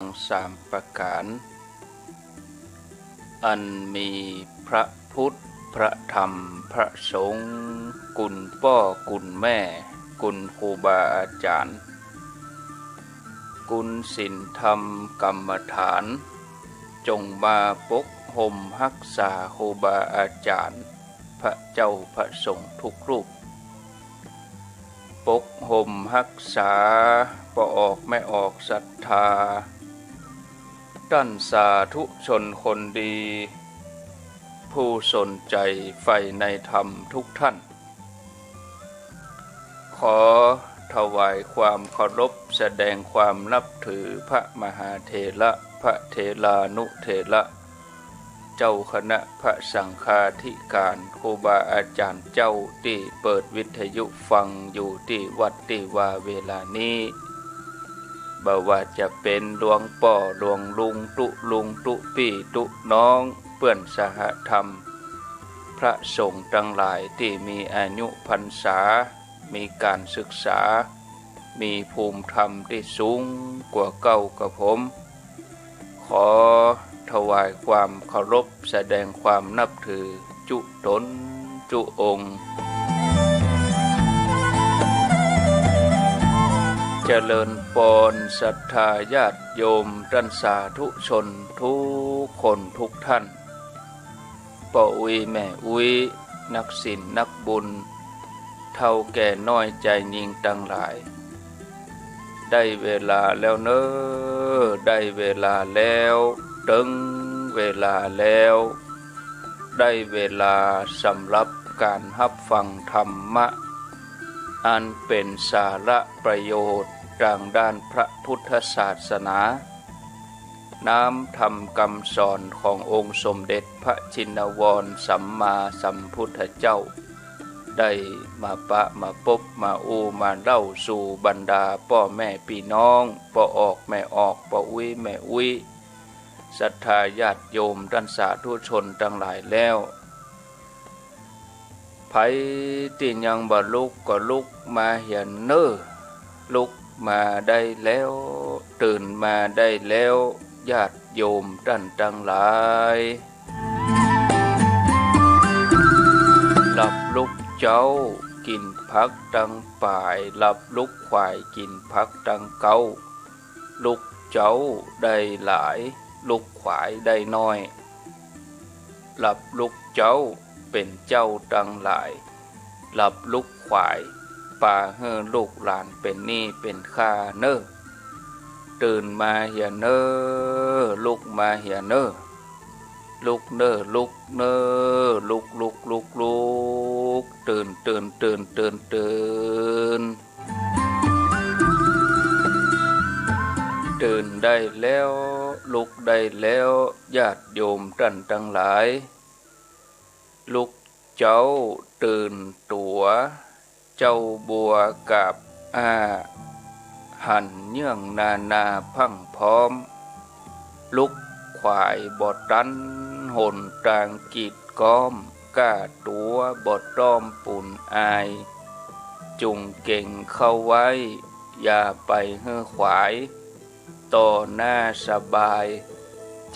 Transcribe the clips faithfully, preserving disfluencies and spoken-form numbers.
งสามประก๋าน อันมีพระพุทธ พระธรรม พระสงฆ์ คุณป้อ คุณแม่ คุณครูบาอาจ๋ารย์ คุณศีลธรรมกรรมฐาน จงมาปกห่มฮักษาครูบาอาจ๋ารย์ พระเจ้าพระสงฆ์ทุกรูป ปกห่มฮักษาป้อออกแม่ออกศรัทธา ต้านสาธุชนคนดี ผู้สนใจ๋ใฝ่ในธรรมทุกท่าน ขอถวายความเคารพ แสดงความนับถือพระมหาเถระ พระเถรานุเถระ เจ้าคณะพระสังฆาธิการ ครูบาอาจ๋ารย์เจ้าตี้เปิดวิทยุฟังอยู่ตี้วัดตี้วาเวลานี้ บ่ว่าจะเป๋นหลวงป้อหลวงลุงตุ๊ลุงตุ๊ปี้ตุ๊น้อง เปื้อนสหธรรม พระสงฆ์ตังหลายตี้มีอายุพรรษา มีก๋านศึกษา มีภูมิธรรมตี้สูงกว่าเก้ากับผม ขอถวายความเคารพ แสดงความนับถือจุ๊ต๋นจุ๊องค์ เจริญปอนศรัทธาญาติโยมต้านสาธุชนทุกคนทุกท่าน ป้ออุ๊ยแม่อุ๊ย นักศีลนักบุญ เฒ่าแก่น้อยจายยิ่งตังหลาย ได้เวลาแล้วเน่อ ได้เวลาแล้ว เถิงเวลาแล้ว ได้เวลาสำหรับก๋านฮับฟังธรรมะ อันเป๋นสาระประโยชน์ตางด้านพระพุทธศาสนา น้ำธรรมกำสอนขององค์สมเด็จพระชินวรสัมมาสัมพุทธเจ้า ได้มาปะมาปบมาอู้มาเล่าสู่บรรดาป้อแม่ปี้น้อง ป้อออกแม่ออก ป้ออุ๊ยแม่อุ๊ย ศรัทธาญาติโยมต้านสาธุชนตังหลายแล้ว ใผตี้ยังบ่ลุกก็ลุกมาเหียเน่อ ลุกมาได้แล้ว ตื่นมาได้แล้ว ญาติโยมต้านตังหลาย หลับลุกเจ๊า กิ๋นผักตังป๋าย หลับลุกขวาย กิ๋นผักตังเก๊า ลุกเจ๊าได้หลาย ลุกขวายได้น้อย หลับลุกเจ๊าเป๋นเจ้าตังหลาย หลับลุกขวายปาหื้อลูกหลานเป๋นหนี้เป๋นค่าเน่อ ตื่นมาเหียเน่อ ลุกมาเหียเน่อ ลุกเน่อ ลุกเน่อ ลุก ลุก ลุก ลุก ตื่น ตื่น ตื่น ตื่น ตื่น ตื่นได้แล้ว ลุกได้แล้ว ญาติโยมต้านตังหลาย ลุกเจ๊าตื่นตั๋ว เจ๊าบัวกาบอ้า หันเยื่องนานาพรั่งพร้อม ลุกขวายบ่ตันหนตางกีดก๊อม ก้าตั๋วบ่ต้อมปูนอาย จุ่งเก๋งเข้าไว้ อย่าไปหื้อขวาย ต่อหน้าสบาย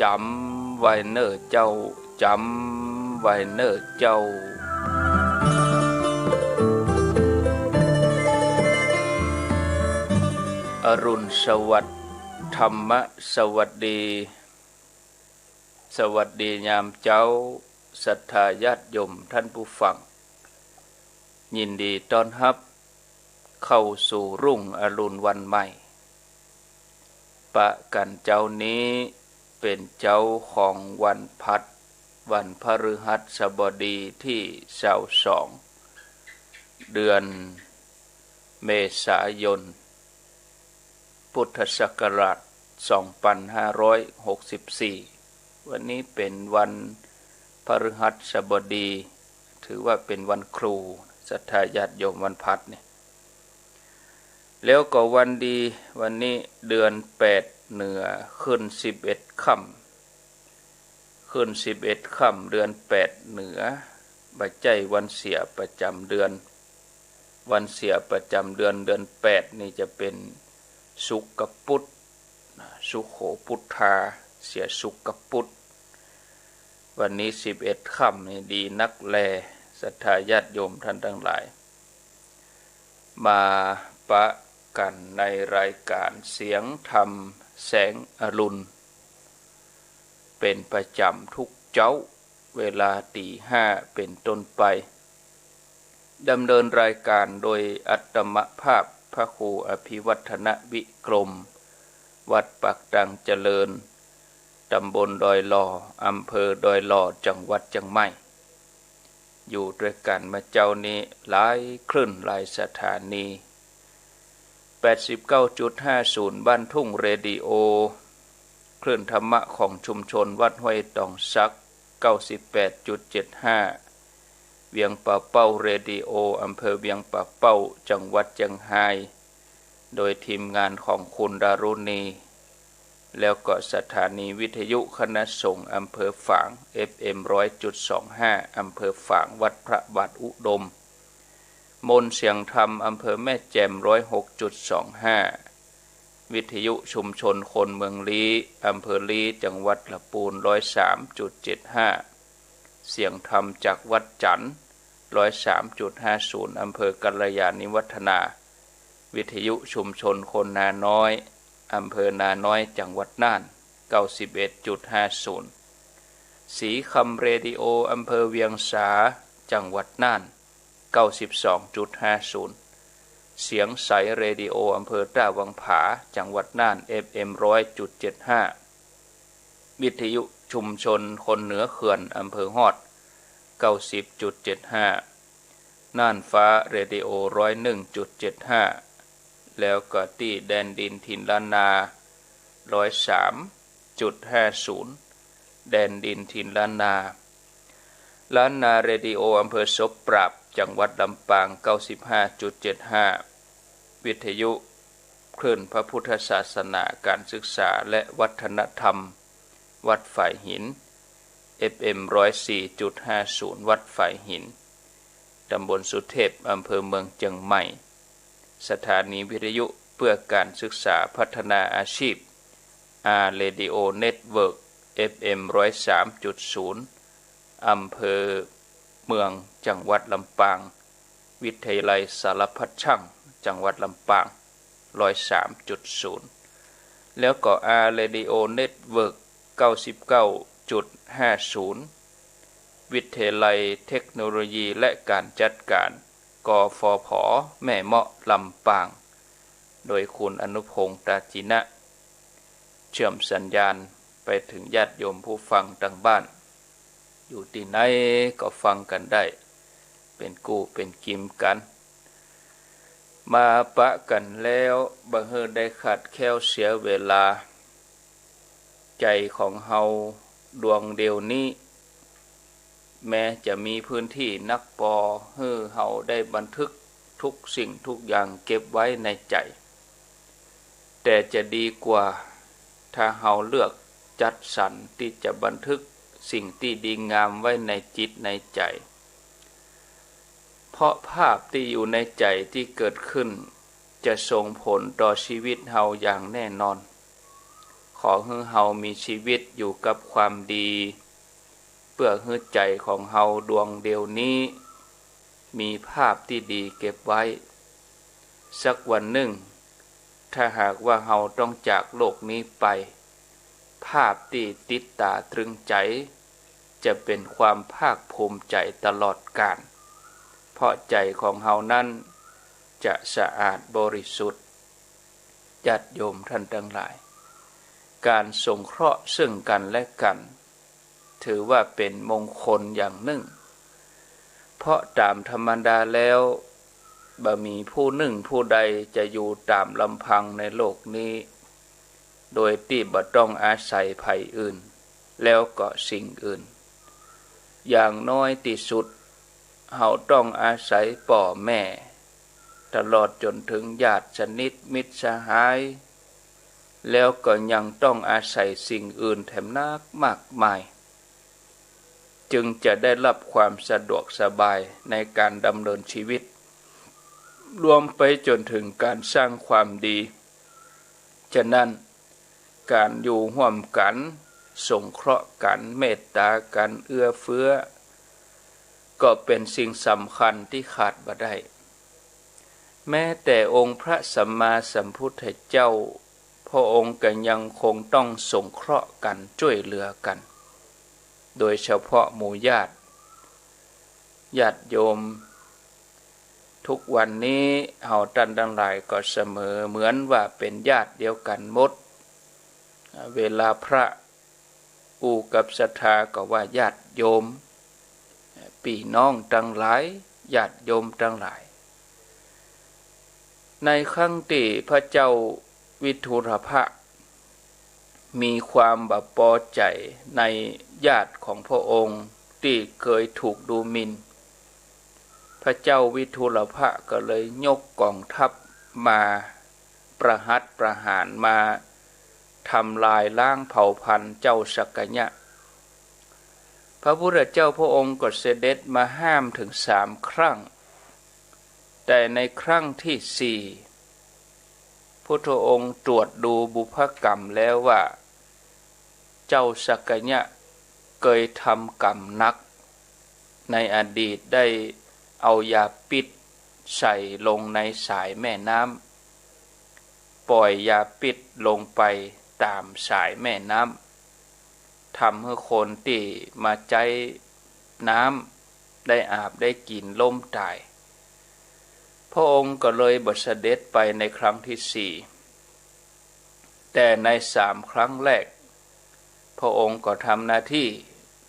จ๋ำไว้เน่อเจ้า จ๋ำไว้เน่อเจ้า อรุณสวัสดิ์ ธรรมะสวัสดี สวัสดียามเจ๊า ศรัทธาญาติโยมต้านผู้ฟัง ยินดีต้อนฮับ เข้าสู่รุ่งอรุณวันใหม่ ปะกั๋นเจ๊านี้เป๋นเจ๊าของวันพัด วันพฤหัสบดีตี้ซาวสอง เดือนเมษายน พุทธศักราชสองปันห้าร้อยหกสิบสี่ วันนี้เป๋นวันพฤหัสบดี ถือว่าเป๋นวันครู ศรัทธาญาติโยมวันพัดนี่ แล้วก็วันดี วันนี้เดือนแปดเหนือ ขึ้นสิบเอ็ดค่ำ ขึ้นสิบเอ็ดค่ำ เดือนแปดเหนือ บ่ใจ้วันเสียประจ๋ำเดือน วันเสียประจ๋ำเดือน เดือนแปดนี่จะเป๋นศุกร์กับปุธ สุโขปุทธา เสียสุขกับปุต วันนี้สิบเอ็ดค่ำนี่ดีนักแล ศรัทธาญาติโยมท่านตังหลาย มาปะกั๋นในรายก๋านเสียงธรรมแสงอรุณ เป๋นประจ๋ำทุกเจ๊า เวลาตี๋ห้าเป๋นต้นไป ดำเนินรายก๋านโดยอาตมาภาพพระครูอภิวัฒนวิกรม วัดปากตังเจริญ ต๋ำบลดอยหล่อ อำเภอดอยหล่อ จังหวัดเจียงใหม่ อยู่ตวยกั๋นมาเจ๊านี้หลายคลื่นหลายสถานี แปดสิบเก้าจุดห้าศูนย์ บ้านทุ่งเรดิโอ คลื่นธรรมะของชุมชนวัดห้วยตองสัก เก้าสิบแปดจุดเจ็ดห้า เวียงป่าเป้าเรดิโอ อำเภอเวียงป่าเป้า จังหวัดเจียงฮาย โดยทีมงานของคุณดารุณี แล้วก็สถานีวิทยุคณะสงฆ์อำเภอฝาง เอฟเอ็ม ร้อยจุดสองห้า อำเภอฝาง วัดพระบาทอุดม มนต์เสียงธรรม อำเภอแม่แจ่ม ร้อยหกจุดสองห้า วิทยุชุมชนคนเมืองลี้ อำเภอลี้ จังหวัดละปูน ร้อยสามจุดเจ็ดห้า เสียงธรรมจากวัดจั๋น ร้อยสามจุดห้าศูนย์ อำเภอกัลยาณิวัฒนา วิทยุชุมชนคนนาน้อย อำเภอนาน้อย จังหวัดน่าน เก้าสิบเอ็ดจุดห้าศูนย์ สีคำเรดิโอ อำเภอเวียงสา จังหวัดน่าน เก้าสิบสองจุดห้าศูนย์ เสียงใสเรดิโอ อำเภอต้าวังผา จังหวัดน่าน เอฟเอ็ม ร้อยจุดเจ็ดห้า วิทยุชุมชนคนเหนือเขื่อน อำเภอฮอด เก้าสิบจุดเจ็ดห้า น่านฟ้าเรดิโอ ร้อยหนึ่งจุดเจ็ดห้า แล้วก็ตี้แดนดินถิ่นล้านนา ร้อยสามจุดห้าศูนย์ แดนดินถิ่นล้านนา ล้านนาเรดิโอ อำเภอศพปราบ จังหวัดลำปาง เก้าสิบห้าจุดเจ็ดห้า วิทยุคลื่นพระพุทธศาสนา การศึกษาและวัฒนธรรม วัดฝายหิน เอฟเอ็ม ร้อยสี่จุดห้าศูนย์ วัดฝายหิน ตำบลสุเทพ อำเภอเมืองเจียงใหม่ สถานีวิทยุเพื่อการศึกษาพัฒนาอาชีพ อาร์ เรดิโอ เน็ตเวิร์ก เอฟเอ็ม ร้อยสามจุดศูนย์ อำเภอเมือง จังหวัดลำปาง วิทยาลัยสารพัดช่าง จังหวัดลำปาง ร้อยสามจุดศูนย์ แล้วก็ อาร์ เรดิโอ เน็ตเวิร์ก เก้าสิบเก้าจุดห้าศูนย์ วิทยาลัยเทคโนโลยีและการจัดการ กฟผ แม่เมาะ ลำปาง โดยคุณอนุพงษ์ ตาจินะ เชื่อมสัญญาณไปถึงญาติโยมผู้ฟังตางบ้าน อยู่ตี้ไหนก็ฟังกั๋นได้ เป๋นกู้เป๋นกิ๋มกั๋น มาปะกั๋นแล้วบ่หื้อได้ขาดแคลนเสียเวลา ใจ๋ของเฮาดวงเดียวนี้ แม้จะมีพื้นที่นักปอหื้อเฮาได้บันทึกทุกสิ่งทุกอย่างเก็บไว้ในใจ๋ แต่จะดีกว่าถ้าเฮาเลือกจัดสรรตี้จะบันทึกสิ่งตี้ดีงามไว้ในจิตในใจ๋ เพราะภาพตี้อยู่ในใจ๋ตี้เกิดขึ้น จะส่งผลต่อชีวิตเฮาอย่างแน่นอน ขอหื้อเฮามีชีวิตอยู่กับความดี เปื้อหื้อใจ๋ของเฮาดวงเดียวนี้ มีภาพตี้ดีเก็บไว้ สักวันนึ่ง ถ้าหากว่าเฮาต้องจากโลกนี้ไป ภาพตี้ติดต๋าตรึงใจ๋ จะเป๋นความภาคภูมิใจ๋ตลอดกาล เพราะใจ๋ของเฮานั้นจะสะอาดบริสุทธิ์ ญาติโยมท่านตังหลาย ก๋านสงเคราะห์เซิ่งกั๋นและกั๋น ถือว่าเป๋นมงคลอย่างนึ่ง เพราะต๋ามธรรมดาแล้ว บ่มีผู้นึ่งผู้ใดจะอยู่ต๋ามลำพังในโลกนี้ โดยตี้บ่ต้องอาศัยใผอื่น แล้วก็สิ่งอื่น อย่างน้อยตี้สุด เฮาต้องอาศัยป้อแม่ ตลอดจ๋นเถิงญาติสนิทมิตรสหาย แล้วก็ยังต้องอาศัยสิ่งอื่นแถมนักมากมาย จึงจะได้รับความสะดวกสบายในก๋านดำเนินชีวิต รวมไปจ๋นเถิงก๋านสร้างความดี ฉะนั้น ก๋านอยู่ฮ่วมกั๋น สงเคราะห์กั๋น เมตต๋ากั๋น เอื้อเฟื้อ ก็เป๋นสิ่งสำคัญตี้ขาดบ่ได้ แม้แต่องค์พระสัมมาสัมพุทธเจ้า พระองค์ก็ยังคงต้องสงเคราะห์กั๋น จ้วยเหลือกั๋น โดยเฉพาะหมู่ญาติ ญาติโยม ทุกวันนี้เฮาต้านตังหลายก็เสมอเหมือนว่าเป๋นญาติเดียวกั๋นหมด เวลาพระอู้กับศรัทธาก็ว่าญาติโยม ปี้น้องตังหลาย ญาติโยมตังหลาย ในครั้งตี้พระเจ้าวิทุลภะ มีความบ่ปอใจ๋ในญาติของพระองค์ตี้เกยถูกดูหมิ่น พระเจ้าวิทุลภะก็เลยยกก๋องทัพมาประหัตประหาร มาทำลายล้างเผ่าพันธุ์เจ้าสักกะยะ พระพุทธเจ้าพระองค์ก็เสด็จมาห้ามเถิงสามครั้ง แต่ในครั้งตี้สี่ พุทธองค์ตรวจดูบุพกรรมแล้วว่า เจ้าสักกะยะเกยทำกรรมหนัก ในอดีตได้เอายาพิษใส่ลงในสายแม่น้ำ ป่อยยาพิษลงไปต๋ามสายแม่น้ำ ทำหื้อคนตี้มาใจ๊น้ำได้อาบได้กิ๋นล้มต๋าย พระองค์ก็เลยบ่เสด็จไปในครั้งตี้สี่ แต่ในสามครั้งแรก พระองค์ก็ทำหน้าตี้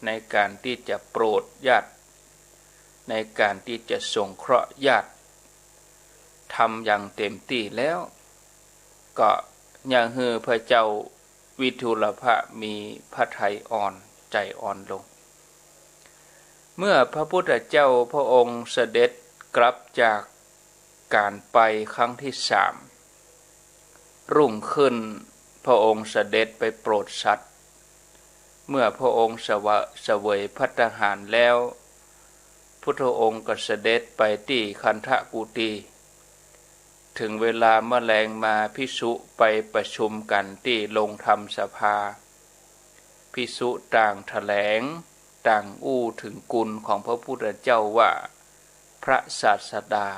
ในก๋านตี้จะโปรดญาติ ในก๋านตี้จะสงเคราะห์ญาติ ทำอย่างเต็มตี้แล้ว ก็ยังหื้อพระเจ้าวิทุลภะมีพระทัยอ่อนใจ๋อ่อนลง เมื่อพระพุทธเจ้าพระองค์เสด็จกลับจากก๋านไปครั้งตี้สาม รุ่งขึ้นพระองค์เสด็จไปโปรดสัตว์ เมื่อพระองค์เสว- เสวยภัตตาหารแล้ว พุทธองค์ก็เสด็จไปตี้คันธกุฏี เถิงเวลาเมื่อแลงมา ภิกษุไปประชุมกั๋นตี้โฮงธรรมสภา ภิกษุต่างแถลง ต่างอู้เถิงกุณของพระพุทธเจ้าว่า พระศาสดา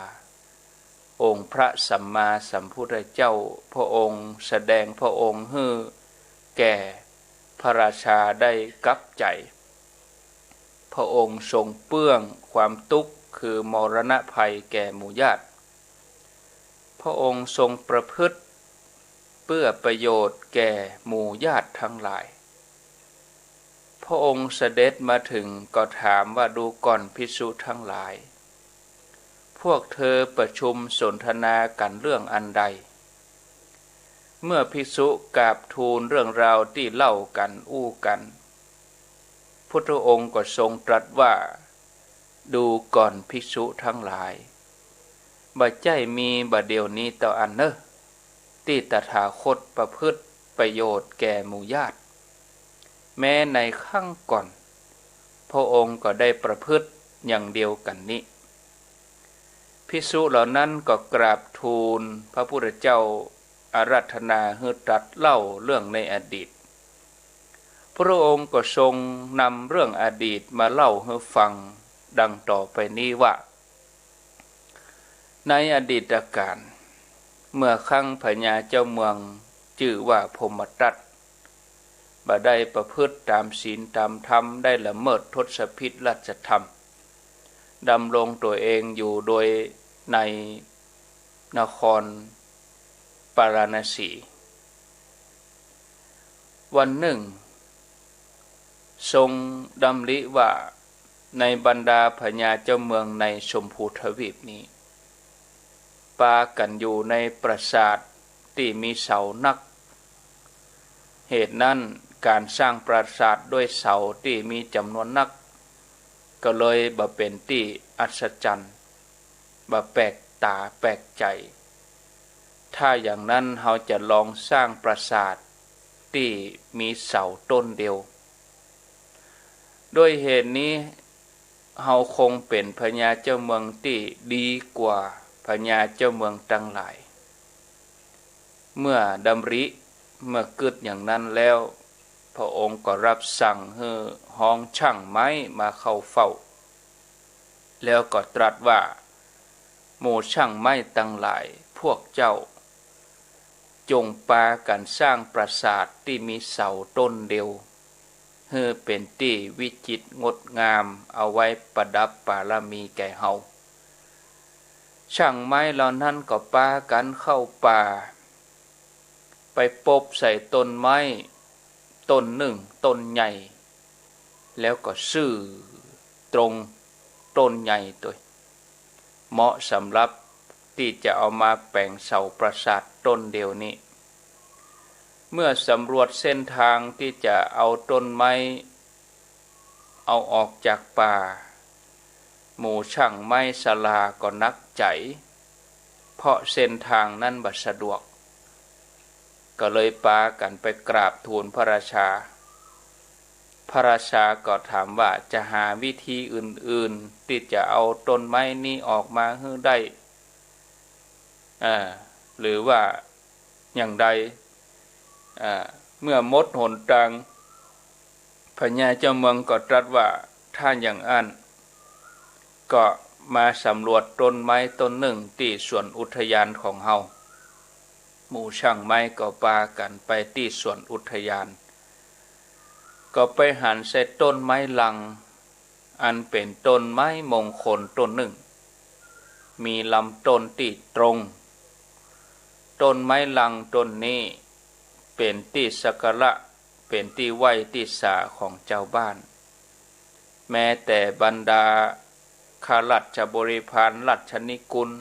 องค์พระสัมมาสัมพุทธเจ้า พระองค์แสดงพระองค์หื้อแก่พระราชาได้กลับใจ๋ พระองค์ทรงเปื้องความตุ๊กข์คือมรณภัยแก่หมู่ญาติ พระองค์ทรงประพฤติเปื้อประโยชน์แก่หมู่ญาติตังหลาย พระองค์เสด็จมาเถิงก็ถามว่า ดูก่อนภิกษุตังหลาย พวกเธอประชุมสนทนากั๋นเรื่องอันใด เมื่อภิกษุกราบทูลเรื่องราวตี้เล่ากั๋นอู้กั๋น พุทธองค์ก็ทรงตรัสว่า ดูก่อนภิกษุตังหลาย บ่ใจ้มีบ่าเดี่ยวนี้เต้าอั้นเน่อ ตี้ตถาคตประพฤติประโยชน์แก่หมู่ญาติ แม้ในครั้งก่อน พระองค์ก็ได้ประพฤติอย่างเดียวกั๋นนี้ ภิกษุเหล่านั้นก็กราบทูลพระพุทธเจ้า อาราธนาหื้อตรัสเล่าเรื่องในอดีต พระองค์ก็ทรงนำเรื่องอดีตมาเล่าหื้อฟังดังต่อไปนี้ว่า ในอดีตกาล เมื่อครั้งพญาเจ้าเมืองจื้อว่าพรหมทัต บ่ได้ประพฤติต๋ามศีลต๋ามธรรม ได้ละเมิดทศพิธราชธรรม ดำรงตั๋วเองอยู่โดยในนครปาราณสี วันนึ่ง ทรงดำริว่า ในบรรดาพญาเจ้าเมืองในชมพูทวีปนี้ ปากั๋นอยู่ในปราสาทตี้มีเสานัก เหตุนั้นก๋านสร้างปราสาทด้วยเสาตี้มีจ๋ำนวนนัก ก็เลยบ่เป๋นตี้อัศจรรย์ บ่แปลกต๋าแปลกใจ๋ ถ้าอย่างนั้นเฮาจะลองสร้างปราสาทตี้มีเสาต้นเดียว ด้วยเหตุนี้ เฮาคงเป๋นพญาเจ้าเมืองตี้ดีกว่าพญาเจ้าเมืองตังหลาย เมื่อดำริ เมื่อกึ๊ดอย่างนั้นแล้ว พระองค์ก็รับสั่งหื้อฮ้องช่างไม้มาเข้าเฝ้า แล้วก็ตรัสว่า หมู่ช่างไม้ตังหลาย พวกเจ้า จงปากั๋นสร้างปราสาทตี้มีเสาต้นเดียว หื้อเป๋นตี้วิจิตรงดงาม เอาไว้ประดับปารมีแก่เฮา ช่างไม้เหล่านั้นก็ปากั๋นเข้าป่า ไปปบใส่ต้นไม้ต้นนึ่งต้นใหญ่ แล้วก็ซื่อตรงต้นใหญ่ตวย เหมาะสำหรับตี้จะเอามาแป๋งเสาปราสาทต้นเดียวนี้ เมื่อสำรวจเส้นทางตี้จะเอาต้นไม้เอาออกจากป่า หมู่ช่างไม้สลาก็หนักใจ๋ เพราะเส้นทางนั้นบ่สะดวก ก็เลยปากั๋นไปกราบทูลพระราชา พระราชาก็ถามว่า จะหาวิธีอื่นๆ ตี้จะเอาต้นไม้นี้ออกมาหื้อได้ อ่า หรือว่าอย่างใด อ่า เมื่อหมดหนตาง พญาเจ้าเมืองก็ตรัสว่า ถ้าอย่างอั้น ก็มาสำรวจต้นไม้ต้นนึ่งตี้สวนอุทยานของเฮา หมู่ช่างไม้ก็ปากั๋นไปตี้สวนอุทยาน ก็ไปหันใส่ต้นไม้ลัง อันเป๋นต้นไม้มงคลต้นนึ่ง มีลำต้นตี้ตรง ต้นไม้ลังต้นนี้เป๋นตี้สักการะ เป๋นตี้ไหว้ตี้สาของจาวบ้าน แม้แต่บรรดาข้าราชบริพารราชนิกุล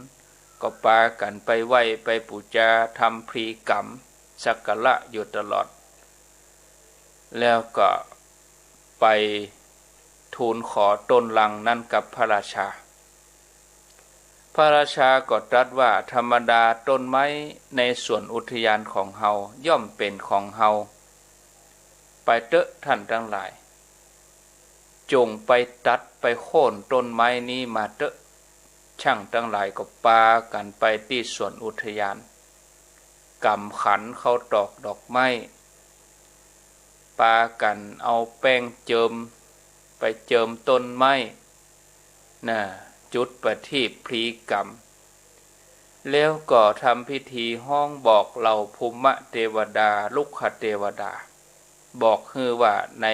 ก็ปากั๋นไปไหว้ไปปู๋จา ทำพลีกรรมสักการะอยู่ตลอด แล้วก็ไปทูลขอต้นลังนั้นกับพระราชา พระราชาก็ตรัสว่า ธรรมดาต้นไม้ในสวนอุทยานของเฮาย่อมเป๋นของเฮา ไปเต๊อะท่านตังหลาย จงไปตัดไปโค่นต้นไม้นี้มาเต๊อะ ช่างตังหลายก็ปากั๋นไปตี้สวนอุทยาน ก๋ำขันเข้าตอกดอกไม้ ปากั๋นเอาแป้งเจิม ไปเจิมต้นไม้ น่ะ จุดประทีปพลีกรรม แล้วก็ทำพิธีฮ้องบอกเหล่าภูมะเตวดา รุกขเตวดา บอกหื้อว่าใน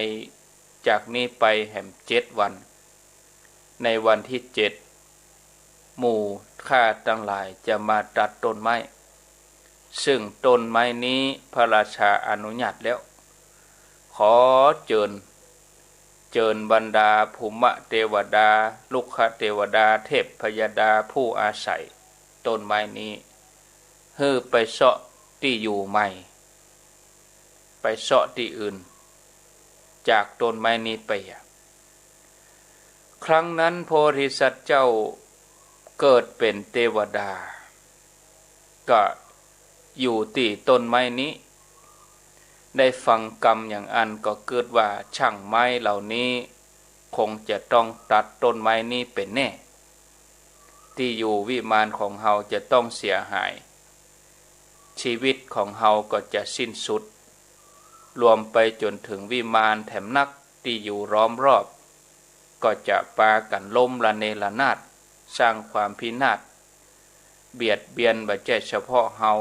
จากนี้ไปแหมเจ็ดวัน ในวันตี้เจ็ด หมู่ข้าตังหลายจะมาตัดต้นไม้ ซึ่งต้นไม้นี้พระราชาอนุญาตแล้ว ขอเจิญ เจิญบรรดาภูมะเตวดา รุกขเตวดา เทพยดาผู้อาศัยต้นไม้นี้ หื้อไปเซาะตี้อยู่ใหม่ ไปเซาะตี้อื่น จากต้นไม้นี้ไปอะ ครั้งนั้นโพธิสัตว์เจ้าเกิดเป๋นเตวดา ก็อยู่ตี้ต้นไม้นี้ ได้ฟังกำอย่างอั้นก็กึ๊ดว่า ช่างไม้เหล่านี้คงจะต้องตัดต้นไม้นี้เป๋นแน่ ตี้อยู่วิมานของเฮาจะต้องเสียหาย ชีวิตของเฮาก็จะสิ้นสุด รวมไปจ๋นเถิงวิมานแถมนักตี้อยู่ล้อมรอบ ก็จะปากั๋นล้มระเนระนาด สร้างความพินาศ เบียดเบียนบ่ใจ้เฉพาะเฮา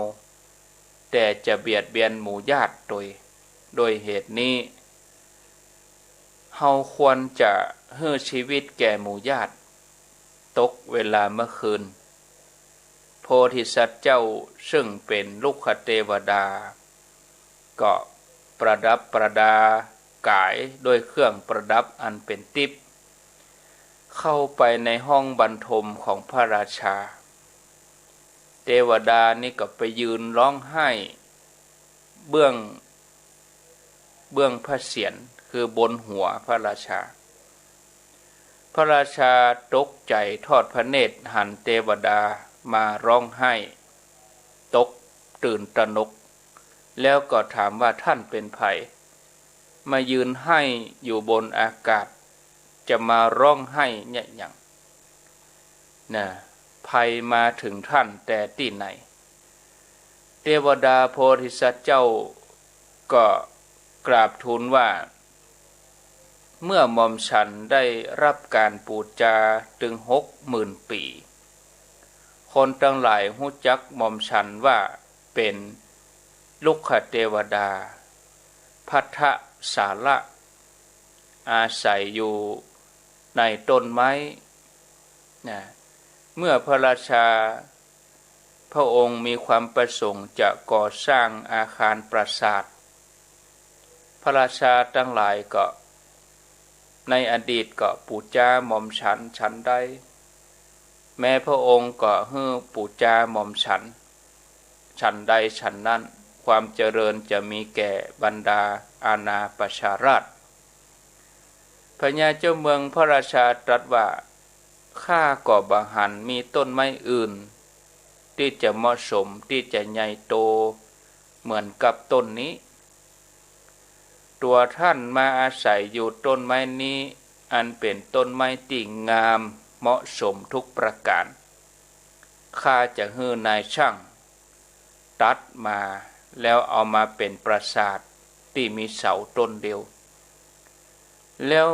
แต่จะเบียดเบียนหมู่ญาติตวย โดยเหตุนี้ เฮาควรจะหื้อชีวิตแก่หมู่ญาติ ตกเวลาเมื่อคืน โพธิสัตว์เจ้าซึ่งเป๋นรุกขเตวดา ก็ประดับประดากายด้วยเครื่องประดับอันเป๋นติ๊บ เข้าไปในห้องบรรทมของพระราชา เตวดานี่ก็ไปยืนฮ้องไห้ เบื้อง เบื้องพระเศียร คือบนหัวพระราชา พระราชาตกใจ๋ทอดพระเนตรหันเตวดามาฮ้องไห้ ตกตื่นตระหนก แล้วก็ถามว่า ท่านเป๋นใผ มายืนไห้อยู่บนอากาศ จะมาฮ้องไห้เยียะหยัง น่ะ ภัยมาเถิงท่านแต่ตี้ไหน เตวดาโพธิสัตว์เจ้า ก็กราบทูลว่า เมื่อหม่อมฉันได้รับการปู๋จาตึงหกหมื่นปี๋ คนตังหลายฮู้จักหม่อมฉันว่าเป๋นลุกขเตวดา พัทธสาระ อาศัยอยู่ในต้นไม้ นะ เมื่อพระราชาพระองค์มีความประสงค์จะก่อสร้างอาคารปราสาท พระราชาตังหลายก็ ในอดีตก็ปู๋จาหม่อมฉันฉันใด แม้พระองค์ก็หื้อปู๋จาหม่อมฉันฉันใดฉันนั้น ความเจริญจะมีแก่บรรดาอาณาประชาราษฎร์ พญาเจ้าเมืองพระราชาตรัสว่า ข้าก็บ่หันมีต้นไม้อื่น ตี้จะเหมาะสมตี้จะใหญ่โตเหมือนกับต้นนี้ ตั๋วท่านมาอาศัยอยู่ต้นไม้นี้ อันเป๋นต้นไม้ตี้งามเหมาะสมทุกประก๋าน ข้าจะหื้อนายช่างตัดมา แล้วเอามาเป๋นปราสาทตี้มีเสาต้นเดียว แล้ว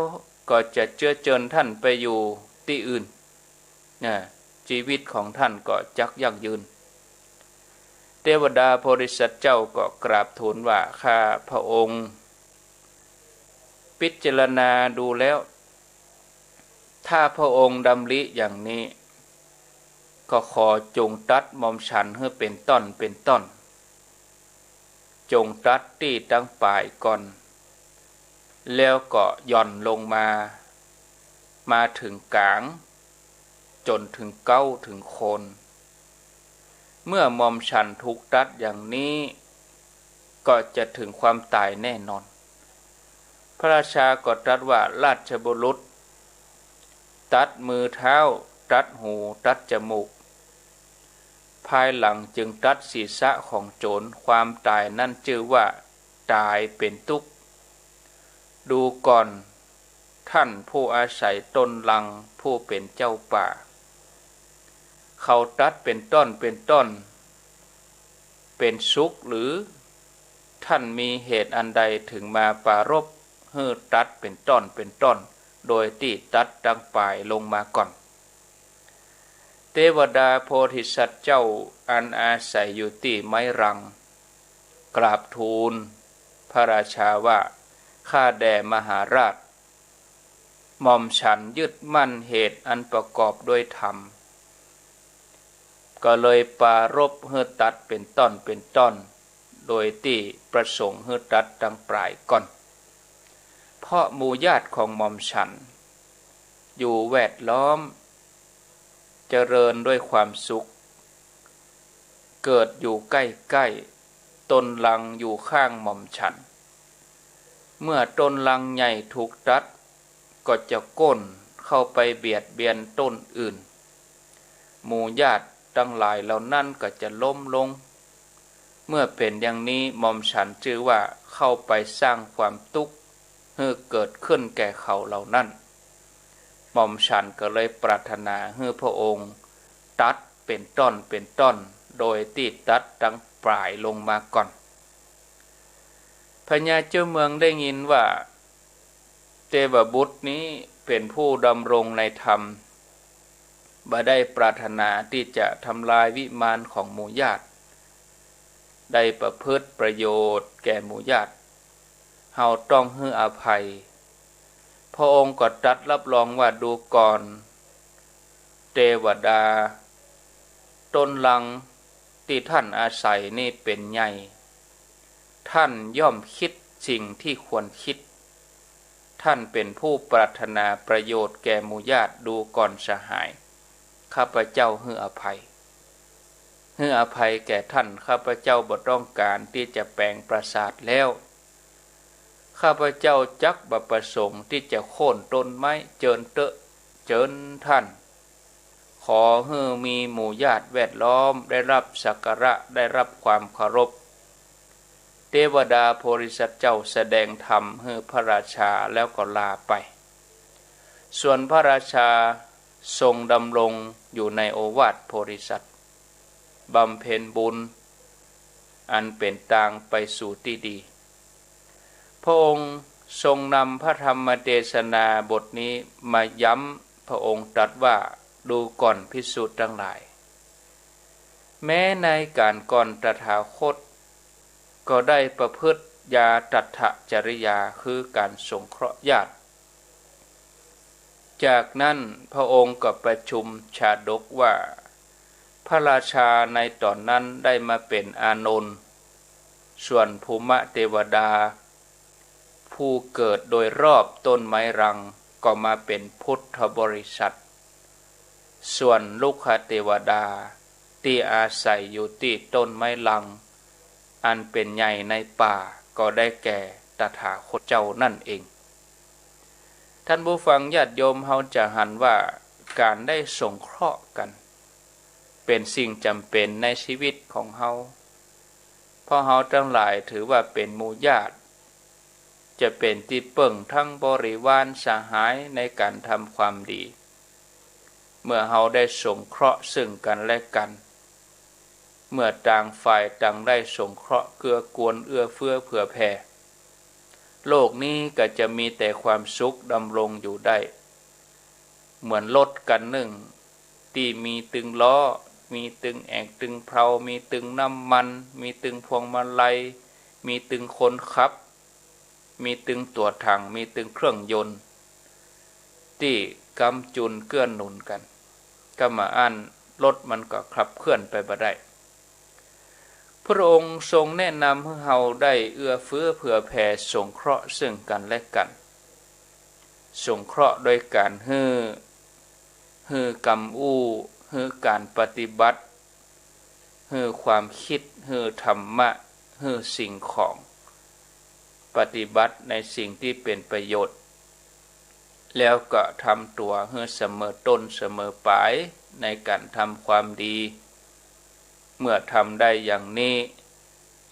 ก็จะเจื้อเจิญท่านไปอยู่ตี้อื่น นะ จีวิตของท่านก็จักยั่งยืน เตวดาโพธิสัตว์เจ้าก็กราบทูลว่า ข้าพระองค์พิจารณาดูแล้ว ถ้าพระองค์ดำริอย่างนี้ ก็ขอจงตัดหม่อมฉันหื้อเป๋นต้อนเป๋นต้อน จงตัดตี้ตังป๋ายก่อน แล้วก็หย่อนลงมา มาเถิงก๋าง จ๋นเถิงเก๊าเถิงโคน เมื่อหม่อมฉันถูกตัดอย่างนี้ ก็จะเถิงความต๋ายแน่นอน พระราชาก็ตรัสว่า ราชบุรุษ ตัดมือเท้า ตัดหู ตัดจมูก ภายหลังจึงตัดศีรษะของโจร ความต๋ายนั้นจื้อว่าต๋ายเป๋นตุ๊กข์ ดูก่อน ท่านผู้อาศัยต้นลัง ผู้เป๋นเจ้าป่า เขาตัดเป๋นต้อนเป๋นต้อน เป๋นสุขหรือ ท่านมีเหตุอันใดเถิงมาปรารภหื้อตัดเป๋นต้อนเป๋นต้อน โดยตี้ตัดตังป๋ายลงมาก่อน เตวดาโพธิสัตว์เจ้าอันอาศัยอยู่ตี้ไม้รัง กราบทูลพระราชาว่า ข้าแด่มหาราช หม่อมฉันยึดมั่นเหตุอันประกอบด้วยธรรม ก็เลยปรารภหื้อตัดเป๋นต้อนเป๋นต้อน โดยตี้ประสงค์หื้อตัดตังป๋ายก่อน เพราะหมู่ญาติของหม่อมฉัน อยู่แวดล้อม เจริญด้วยความสุข เกิดอยู่ใก้ๆ ต้นลังอยู่ข้างหม่อมฉัน เมื่อต้นลังใหญ่ถูกตัด ก็จะโค่นเข้าไปเบียดเบียนต้นอื่น หมู่ญาติตังหลายเหล่านั้นก็จะล้มลง เมื่อเป๋นอย่างนี้ หม่อมฉันจื้อว่าเข้าไปสร้างความตุ๊กข์หื้อเกิดขึ้นแก่เขาเหล่านั้น หม่อมฉันก็เลยปรารถนาหื้อพระองค์ตัดเป๋นต้อนเป๋นต้อน โดยตี้ตัดตังป๋ายลงมาก่อน พญาเจ้าเมืองได้ยินว่า เตวบุตรนี้เป๋นผู้ดำรงในธรรม บ่ได้ปรารถนาตี้จะทำลายวิมานของหมู่ญาติ ได้ประพฤติประโยชน์แก่หมู่ญาติ เฮาต้องหื้ออภัย พระองค์ก็ตรัสรับรองว่า ดูก่อน เตวดา ต้นลังตี้ท่านอาศัยนี้เป๋นใหญ่ ท่านย่อมคิดสิ่งที่ควรคิด ท่านเป๋นผู้ปรารถนาประโยชน์แก่หมู่ญาติ ดูก่อนสหาย ข้าพเจ้าหื้ออภัย หื้ออภัยแก่ท่าน ข้าพเจ้าบ่ต้องก๋านตี้จะแป๋งปราสาทแล้ว ข้าพเจ้าจักบ่ประสงค์ตี้จะโค่นต้นไม้ เจิญเต๊อะ เจิญท่าน ขอหื้อมีหมู่ญาติแวดล้อม ได้รับสักการะ ได้รับความเคารพ เตวดาโพธิสัตว์เจ้าแสดงธรรมหื้อพระราชาแล้วก็ลาไป ส่วนพระราชาทรงดำรงอยู่ในโอวาทโพธิสัตว์ บำเพ็ญบุญอันเป๋นตางไปสู่ตี้ดี พระองค์ทรงนำพระธรรมเทศนาบทนี้มาย้ำ พระองค์ตรัสว่า ดูก่อนภิกษุตังหลาย แม้ในก๋านก่อนตถาคต ก็ได้ประพฤติยาตัตถจริยา คือก๋านสงเคราะห์ญาติ จากนั้นพระองค์ก็ประชุมชาดกว่า พระราชาในต๋อนนั้นได้มาเป๋นอานนท์ ส่วนภูมะเตวดา ผู้เกิดโดยรอบต้นไม้รัง ก็มาเป๋นพุทธบริษัท ส่วนรุกขเตวดา ตี้อาศัยอยู่ตี้ต้นไม้รัง อันเป๋นใหญ่ในป่า ก็ได้แก่ตถาคตเจ้านั่นเอง ท่านผู้ฟังญาติโยม เฮาจะหันว่าก๋านได้สงเคราะห์กั๋น เป๋นสิ่งจ๋ำเป๋นในชีวิตของเฮา เพราะเฮาตังหลายถือว่าเป๋นหมู่ญาติ จะเป๋นตี้เปิ้งตึงบริวารสหายในก๋านทำความดี เมื่อเฮาได้สงเคราะห์ซึ่งกั๋นและกั๋น เมื่อต่างฝ่ายต่างได้สงเคราะห์เกื้อกูลเอื้อเฟื้อเผื่อแผ่ โลกนี้ก็จะมีแต่ความสุขดำรงอยู่ได้ เหมือนรถคันนึ่ง ตี้มีตึงล้อ มีตึงแอกตึงเพลา มีตึงน้ำมัน มีตึงพวงมาลัย มีตึงคนขับ มีตึงตั๋วถัง มีตึงเครื่องยนต์ ตี้กำจุนเกื้อหนุนกั๋น กำบ่าอั้นรถมันก็ขับเคลื่อนไปบ่ได้ พระองค์ทรงแนะนำหื้อเฮาได้เอื้อเฟื้อเผื่อแผ่สงเคราะห์ซึ่งกั๋นและกั๋น สงเคราะห์โดยก๋านหื้อ หื้อกำอู้ หื้อก๋านปฏิบัติ หื้อความกึ๊ด หื้อธรรมะ หื้อสิ่งของ ปฏิบัติในสิ่งตี้เป๋นประโยชน์ แล้วก็ทำตั๋วหื้อเสมอต้นเสมอป๋ายในก๋านทำความดี เมื่อทำได้อย่างนี้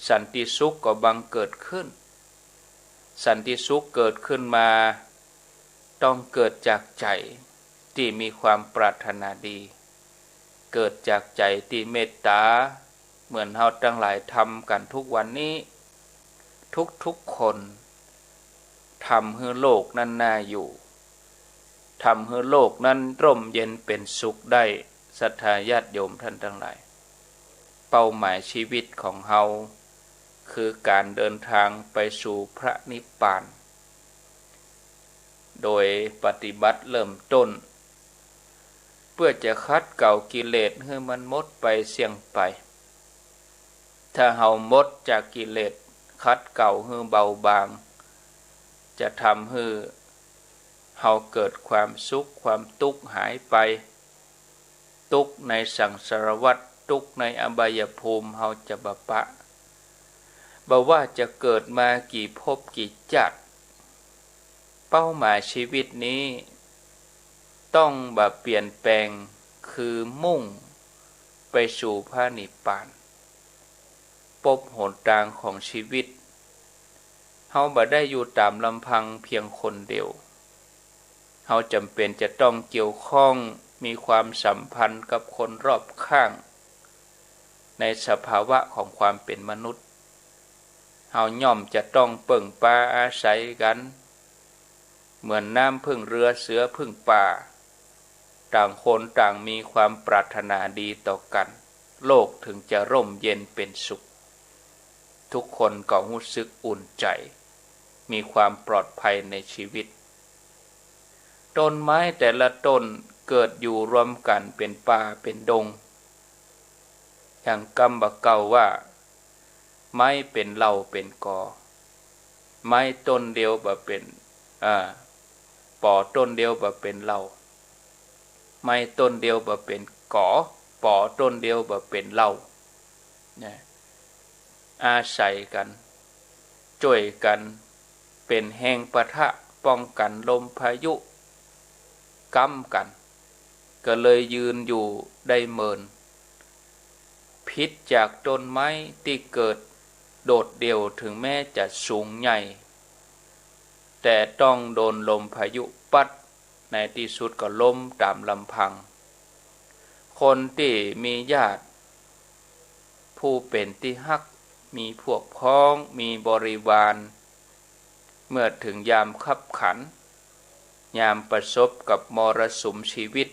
สันติสุขก็บังเกิดขึ้น สันติสุขเกิดขึ้นมา ต้องเกิดจากใจ๋ตี้มีความปรารถนาดี เกิดจากใจ๋ตี้เมตต๋า เหมือนเฮาตังหลายทำกั๋นทุกวันนี้ ทุกๆ คน ทำหื้อโลกนั้นน่าอยู่ ทำหื้อโลกนั้นร่มเย็นเป๋นสุขได้ ศรัทธาญาติโยมท่านตังหลาย เป้าหมายชีวิตของเฮา คือก๋านเดินทางไปสู่พระนิพพาน โดยปฏิบัติเริ่มต้น เปื้อจะขัดเกลากิเลสหื้อมันหมดไปเสี้ยงไป ถ้าเฮาหมดจากกิเลส ขัดเกลาหื้อเบาบาง จะทำหื้อเฮาเกิดความสุข ความตุ๊กข์หายไป ตุ๊กข์ในสังสารวัฏ ตุ๊กข์ในอบายภูมิ เฮาจะบ่ปะ บ่ว่าจะเกิดมากี่ภพกี่จาติ เป้าหมายชีวิตนี้ ต้องบ่เปลี่ยนแปลง คือมุ่งไปสู่พระนิพพาน ปบหนตางของชีวิต เฮาบ่ได้อยู่ต๋ามลำพังเพียงคนเดียว เฮาจ๋ำเป๋นจะต้องเกี่ยวข้อง มีความสัมพันธ์กับคนรอบข้าง ในสภาวะของความเป๋นมนุษย์ เฮาย่อมจะต้องเปิ้งปาอาศัยกั๋น เหมือนน้ำพึ่งเรือเสือพึ่งป่า ต่างคนต่างมีความปรารถนาดีต่อกั๋น โลกถึงจะร่มเย็นเป๋นสุข ทุกคนก็ฮู้สึกอุ่นใจ๋ มีความปลอดภัยในชีวิต ต้นไม้แต่ละต้นเกิดอยู่รวมกั๋นเป๋นป่าเป๋นดง อย่างกำบ่าเก่าว่า ไม้เป๋นเหล่าเป๋นกอ ไม้ต้นเดียวบ่เป๋น อ่า ปอต้นเดียวบ่เป๋นเหล่า ไม้ต้นเดียวบ่เป๋นกอ ปอต้นเดียวบ่เป๋นเหล่า นะ อาศัยกั๋น จ้วยกั๋น เป๋นแฮงปะทะป้องกั๋นลมพายุ ก๊ำกั๋น ก็เลยยืนอยู่ได้เมิน ผิดจากต้นไม้ตี้เกิดโดดเดี่ยว ถึงแม้จะสูงใหญ่ แต่ต้องโดนลมพายุปั๊ด ในตี้สุดก็ล้มต๋ามลำพัง คนตี้มีญาติ ผู้เป๋นตี้ฮัก มีพวกพ้อง มีบริวาร เมื่อเถิงยามคับขัน ยามประสบกับมรสุมชีวิต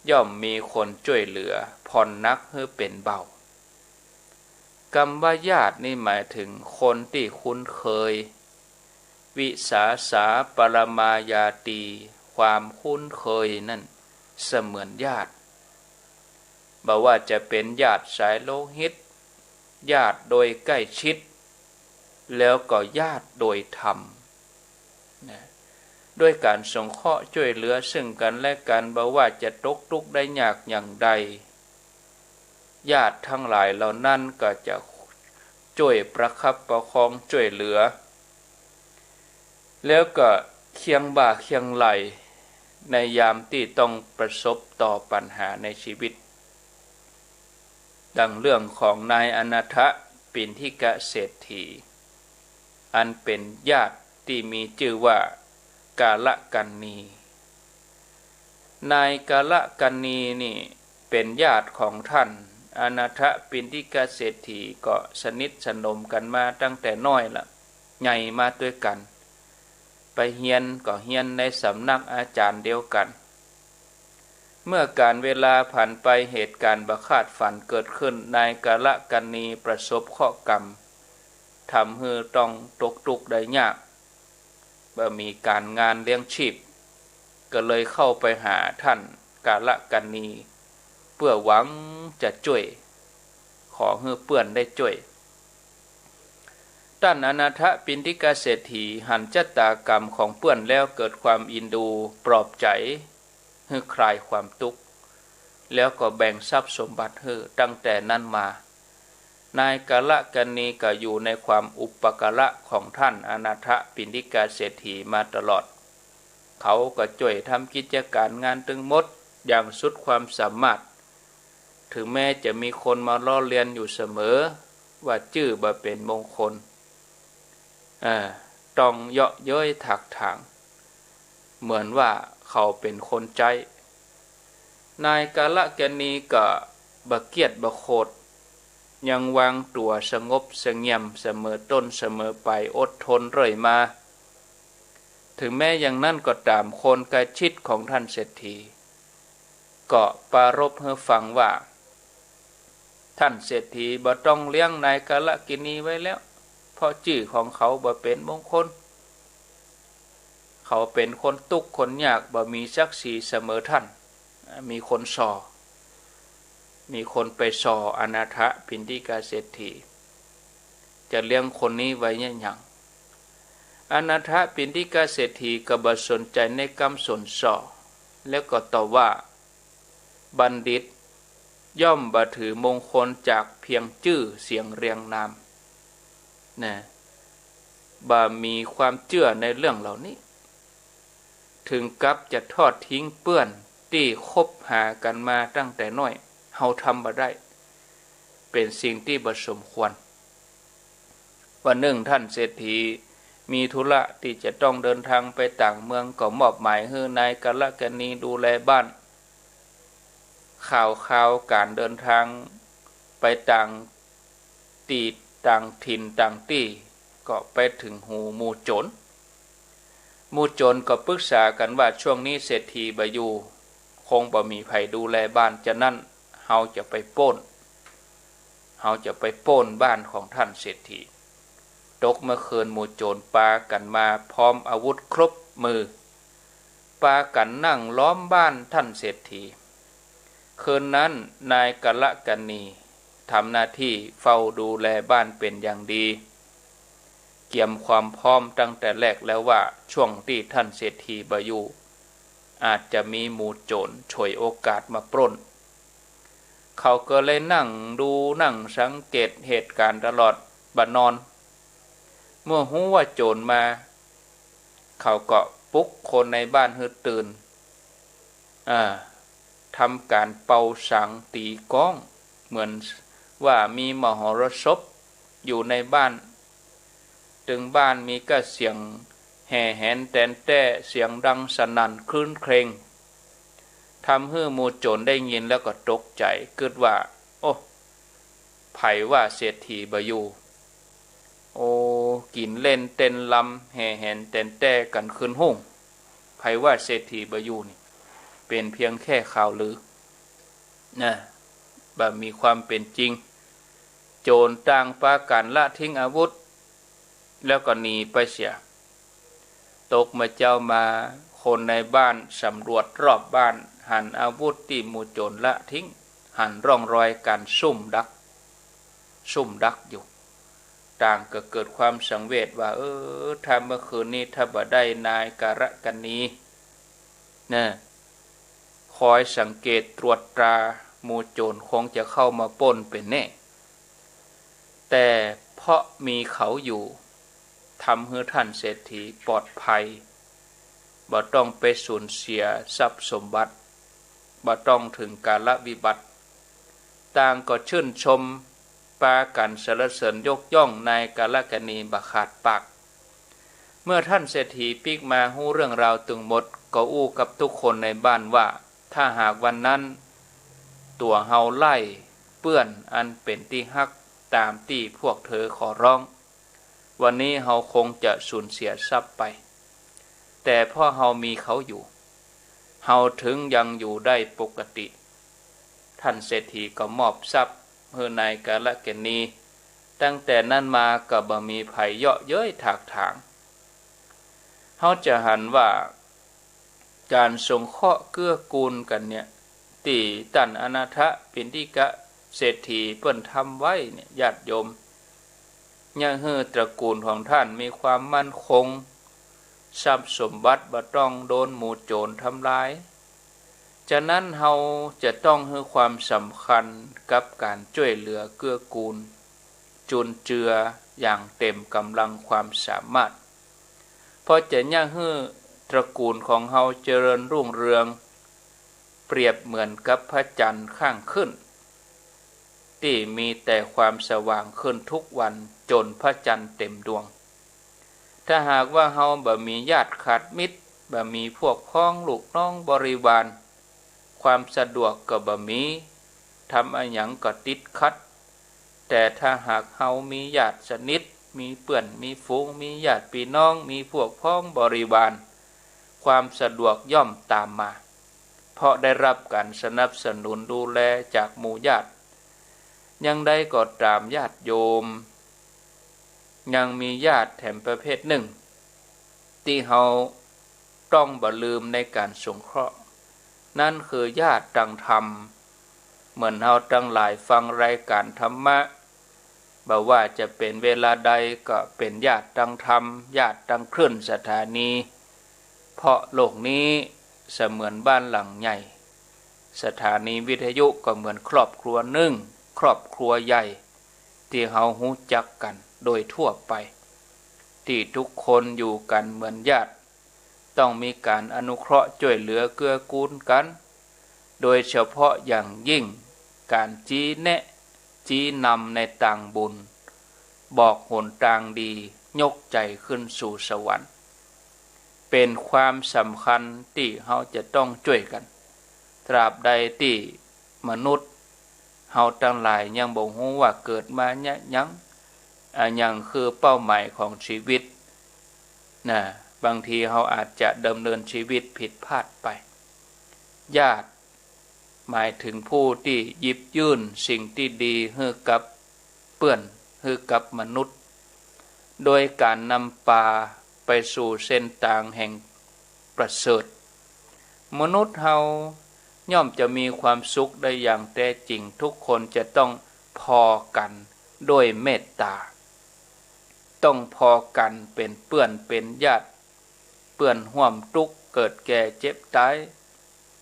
ย่อมมีคนจ้วยเหลือ ผ่อนหนักหื้อเป๋นเบา กำว่าญาตินี่หมายเถิงคนตี้คุ้นเคย วิสาสาปรมาญาตี ความคุ้นเคยนั้นเสมือนญาติ บ่ว่าจะเป๋นญาติสายโลหิต ญาติโดยใกล้ชิด แล้วก็ญาติโดยธรรม นะ ด้วยก๋านสงเคราะห์จ้วยเหลือซึ่งกั๋นและกั๋น บ่ว่าจะตกตุ๊กข์ได้ยากอย่างใด ญาติตังหลายเหล่านั้นก็จะจ้วยประคับประคองจ้วยเหลือ แล้วก็เคียงบ่าเคียงไหล่ ในยามตี้ต้องประสบต่อปัญหาในชีวิต ดังเรื่องของนายอนาถปิณฑิกเศรษฐี อันเป๋นญาติตี้มีจื้อว่ากาลกัณณี นายกาลกัณณีนี่เป๋นญาติของท่านอนาถปิณฑิกเศรษฐี ก็สนิทสนมกั๋นมาตั้งแต่น้อยละ ใหญ่มาตวยกั๋น ไปเฮียนก็เฮียนในสำนักอาจ๋ารย์เดียวกั๋น เมื่อก๋าลเวลาผ่านไป เหตุก๋ารณ์บ่คาดฝันเกิดขึ้น นายกาลกัณณีประสบเคราะห์กรรม ทำหื้อต้องตกตุ๊กข์ได้ยาก บ่มีก๋ารงานเลี้ยงชีพ ก็เลยเข้าไปหาท่านกาลกัณณี เปื้อหวังจะจ้วย ขอหื้อเปื้อนได้จ้วย ต้านอนาถปิณฑิกเศรษฐีหันจะตากรรมของเปื้อนแล้วเกิดความอินดูปลอบใจ๋หื้อคลายความตุ๊กข์ แล้วก็แบ่งทรัพย์สมบัติหื้อ ตั้งแต่นั้นมา นายกาลกัณณีก็อยู่ในความอุปการะของท่านอนาถปิณฑิกเศรษฐีมาตลอด เขาก็จ้วยทำกิจก๋ารงานตึงหมดอย่างสุดความสามารถ ถึงแม้จะมีคนมาล้อเลียนอยู่เสมอ ว่าจื้อบ่เป๋นมงคล เอ่อ ต้องเยาะเย้ยถากถาง เหมือนว่าเขาเป๋นคนใจ๊ นายกาลกัณณีก็บ่เกลียดบ่โขด ยังวางตั๋วสงบเสงี่ยมเสมอต้นเสมอปลาย อดทนเรื่อยมา ถึงแม้อย่างนั้นก็ต๋าม คนใกล้ชิดของท่านเศรษฐี ก็ปรารภหื้อฟังว่า ท่านเศรษฐีบ่ต้องเลี้ยงนายกาลกัณณีไว้แล้ว เพราะจื้อของเขาบ่เป๋นมงคล เขาเป๋นคนตุ๊กข์คนยาก บ่มีศักดิ์ศรีเสมอท่าน มีคนส่อ มีคนไปส่ออนาถปิณฑิกเศรษฐี จะเลี้ยงคนนี้ไว้เยียะหยัง อนาถปิณฑิกเศรษฐีก็บ่สนใจ๋ในกำสนส่อ แล้วก็ตอบว่า บัณฑิตย่อมบ่ถือมงคลจากเพียงจื้อเสียงเรียงนาม นะ บ่มีความเจื้อในเรื่องเหล่านี้ ถึงกับจะทอดทิ้งเปื้อนตี้คบหากั๋นมาตั้งแต่น้อย เฮาทำบ่ได้ เป๋นสิ่งตี้บ่สมควร วันนึ่งท่านเศรษฐีมีธุระตี้จะต้องเดินทางไปต่างเมือง ก็มอบหมายหื้อนายกาลกัณณีดูแลบ้าน ข่าวคราวก๋านเดินทางไปต่างตี้ต่างถิ่นต่างตี้ ก็ไปเถิงหูหมู่โจ๋ร หมู่โจ๋รก็ปรึกษากั๋นว่า ช่วงนี้เศรษฐีบ่อยู่ คงบ่มีใผดูแลบ้าน จะนั้นเฮาจะไปปล้น เฮาจะไปปล้นบ้านของท่านเศรษฐี ตกเมื่อคืนหมู่โจ๋รปากั๋นมาพร้อมอาวุธครบมือ ปากั๋นนั่งล้อมบ้านท่านเศรษฐี คืนนั้นนายกาลกัณณีทำหน้าตี้เฝ้าดูแลบ้านเป๋นอย่างดี เกียมความพร้อมตั้งแต่แรกแล้วว่า ช่วงตี้ท่านเศรษฐีบ่อยู่ อาจจะมีหมู่โจ๋รฉวยโอกาสมาปล้น เขาก็เลยนั่งดูนั่งสังเกตเหตุก๋ารณ์ตลอดบ่นอน เมื่อฮู้ว่าโจ๋รมา เขาก็ปลุกคนในบ้านหื้อตื่น อ่า ทำก๋านเป่าสังตีก้อง เหมือนว่ามีมหรสพอยู่ในบ้าน ตึงบ้านมีก้าเสียงแห่แหนแตนแต้ เสียงดังสนั่นครื้นเครง ทำหื้อหมู่โจ๋รได้ยินแล้วก็ตกใจ๋ กึ๊ดว่า โอ้ ใผว่าเศรษฐีบ่อยู่ โอ้ กิ๋นเล่นเต้นรำ แห่แหนแต๋นแต้กั๋นคืนฮุ่ง ใผว่าเศรษฐีบ่อยู่นี่ เป๋นเพียงแค่ข่าวลือ นะ บ่มีความเป๋นจริง โจ๋รต่างปากั๋นละทิ้งอาวุธ แล้วก็หนีไปเสีย ตกเมื่อเจ๊ามา คนในบ้านสำรวจรอบบ้าน หันอาวุธตี้หมู่โจ๋รละทิ้ง หันร่องรอยก๋านซุ่มดัก ซุ่มดักอยู่ ต่างก็เกิดความสังเวชว่า เออ ถ้าเมื่อคืนนี้ถ้าบ่ได้นายกาละกะนี นะ คอยสังเกตตรวจตรา หมู่โจ๋รคงจะเข้ามาปล้นเป๋นแน่ แต่เพราะมีเขาอยู่ ทำหื้อท่านเศรษฐีปลอดภัย บ่ต้องไปสูญเสียทรัพย์สมบัติ บ่ต้องเถิงกาลวิบัติ ต่างก็ชื่นชม ปากั๋นสรรเสริญยกย่องนายกาละกะนีบ่ขาดปาก เมื่อท่านเศรษฐีปิ๊กมาฮู้เรื่องราวตึงหมด ก็อู้กับทุกคนในบ้านว่า ถ้าหากวันนั้น ตั๋วเฮาไล่เปื้อนอันเป๋นตี้ฮักต๋ามตี้พวกเธอขอร้อง วันนี้เฮาคงจะสูญเสียทรัพย์ไป แต่เพราะเฮามีเขาอยู่ เฮาเถิงยังอยู่ได้ปกติ ท่านเศรษฐีก็มอบทรัพย์หื้อนายกาละกะนี ตั้งแต่นั้นมาก็บ่มีใผเยาะเย้ยถากถาง เฮาจะหันว่า ก๋านสงเคราะห์เกื้อกูลกั๋นเนี่ย ตี้ต้านอนาถปิณฑิกะเศรษฐีเปิ้นทำไว้เนี่ย ญาติโยม เยียะหื้อตระกูลของท่านมีความมั่นคง ทรัพย์สมบัติบ่ต้องโดนหมู่โจ๋รทำลาย ฉะนั้นเฮาจะต้องหื้อความสำคัญกับก๋านจ้วยเหลือเกื้อกูล จุนเจืออย่างเต็มก๋ำลังความสามารถ เพราะจะเยียะหื้อตระกูลของเฮาเจริญรุ่งเรือง เปรียบเหมือนกับพระจันทร์ข้างขึ้น ตี้มีแต่ความสว่างขึ้นทุกวันจ๋นพระจันทร์เต็มดวง ถ้าหากว่าเฮาบ่มีญาติขาดมิตร บ่มีพวกพ้องลูกน้องบริวาร ความสะดวกก็บ่มี ทำอะหยังก็ติดขัด แต่ถ้าหากเฮามีญาติสนิท มีเปื้อน มีฝูง มีญาติปี้น้อง มีพวกพ้องบริวาร ความสะดวกย่อมต๋ามมา เพราะได้รับก๋านสนับสนุนดูแลจากหมู่ญาติ ยังใดก็ต๋ามญาติโยม ยังมีญาติแถมประเภทนึ่ง ตี้เฮาต้องบ่ลืมในก๋านสงเคราะห์ นั้นคือญาติตังธรรม เหมือนเฮาตังหลายฟังรายก๋านธรรมะ บ่ว่าจะเป๋นเวลาใดก็เป๋นญาติตังธรรม ญาติตังคลื่นสถานี เพราะโลกนี้เสมือนบ้านหลังใหญ่ สถานีวิทยุก็เหมือนครอบครัวนึ่ง ครอบครัวใหญ่ ตี้เฮาฮู้จักกั๋นโดยทั่วไป ตี้ทุกคนอยู่กั๋นเหมือนญาติ ต้องมีก๋านอนุเคราะห์จ้วยเหลือเกื้อกูลกั๋น โดยเฉพาะอย่างยิ่งก๋านชี้แนะ ชี้นำในตางบุญ บอกหนตางดี ยกใจ๋ขึ้นสู่สวรรค์ เป๋นความสำคัญตี้เฮาจะต้องจ้วยกั๋น ตราบใดตี้มนุษย์เฮาตังหลายยังบ่ฮู้ว่าเกิดมาเยียะหยัง อะหยังคือเป้าหมายของชีวิต นะ บางทีเฮาอาจจะดำเนินชีวิตผิดพลาดไป ญาติ หมายถึงผู้ตี้หยิบยื่นสิ่งตี้ดีหื้อกับเปื้อน หื้อกับมนุษย์ โดยก๋านนำปาไปสู่เส้นตางแห่งประเสริฐ มนุษย์เฮาย่อมจะมีความสุขได้อย่างแต๊จริง ทุกคนจะต้องผ่อกั๋นด้วยเมตต๋า ต้องผ่อกั๋นเป๋นเปื้อนเป๋นญาติ เปื้อนฮ่วมตุ๊กข์เกิดแก่เจ็บต๋าย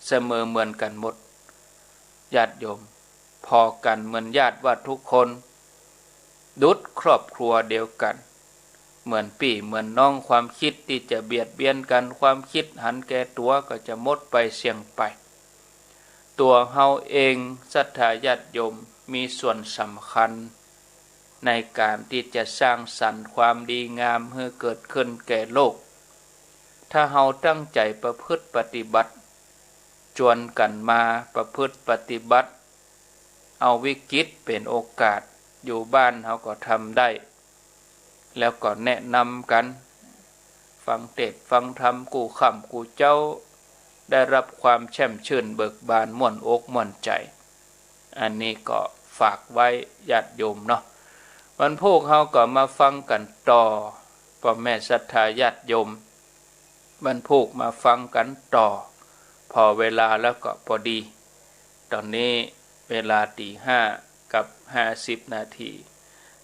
เสมอเหมือนกั๋นหมด ญาติโยม ผ่อกั๋นเหมือนญาติว่าทุกคน ดุจครอบครัวเดียวกั๋น เหมือนปี้เหมือนน้อง ความคิดตี้จะเบียดเบียนกั๋น ความคิดหันแก่ตั๋วก็จะหมดไปเสี้ยงไป ตั๋วเฮาเอง ศรัทธาญาติโยม มีส่วนสำคัญ ในก๋านตี้จะสร้างสรรค์ความดีงามหื้อเกิดขึ้นแก่โลก ถ้าเฮาตั้งใจ๋ประพฤติปฏิบัติ จวนกั๋นมาประพฤติปฏิบัติ เอาวิกฤตเป๋นโอกาส อยู่บ้านเฮาก็ทำได้ แล้วก็แนะนำกั๋น ฟังเตสน์ฟังธรรมกู้ค่ำกู้เจ๊า ได้ฮับความแจ้มชื่นเบิกบานม่วนอกม่วนใจ๋ อันนี้ก็ฝากไว้ญาติโยมเนาะ วันพูกเฮาก็มาฟังกั๋นต่อ ป้อแม่ศรัทธาญาติโยม วันพูกมาฟังกั๋นต่อ ผ่อเวลาแล้วก็ปอดี ต๋อนนี้เวลาตี๋ห้ากับห้าสิบนาที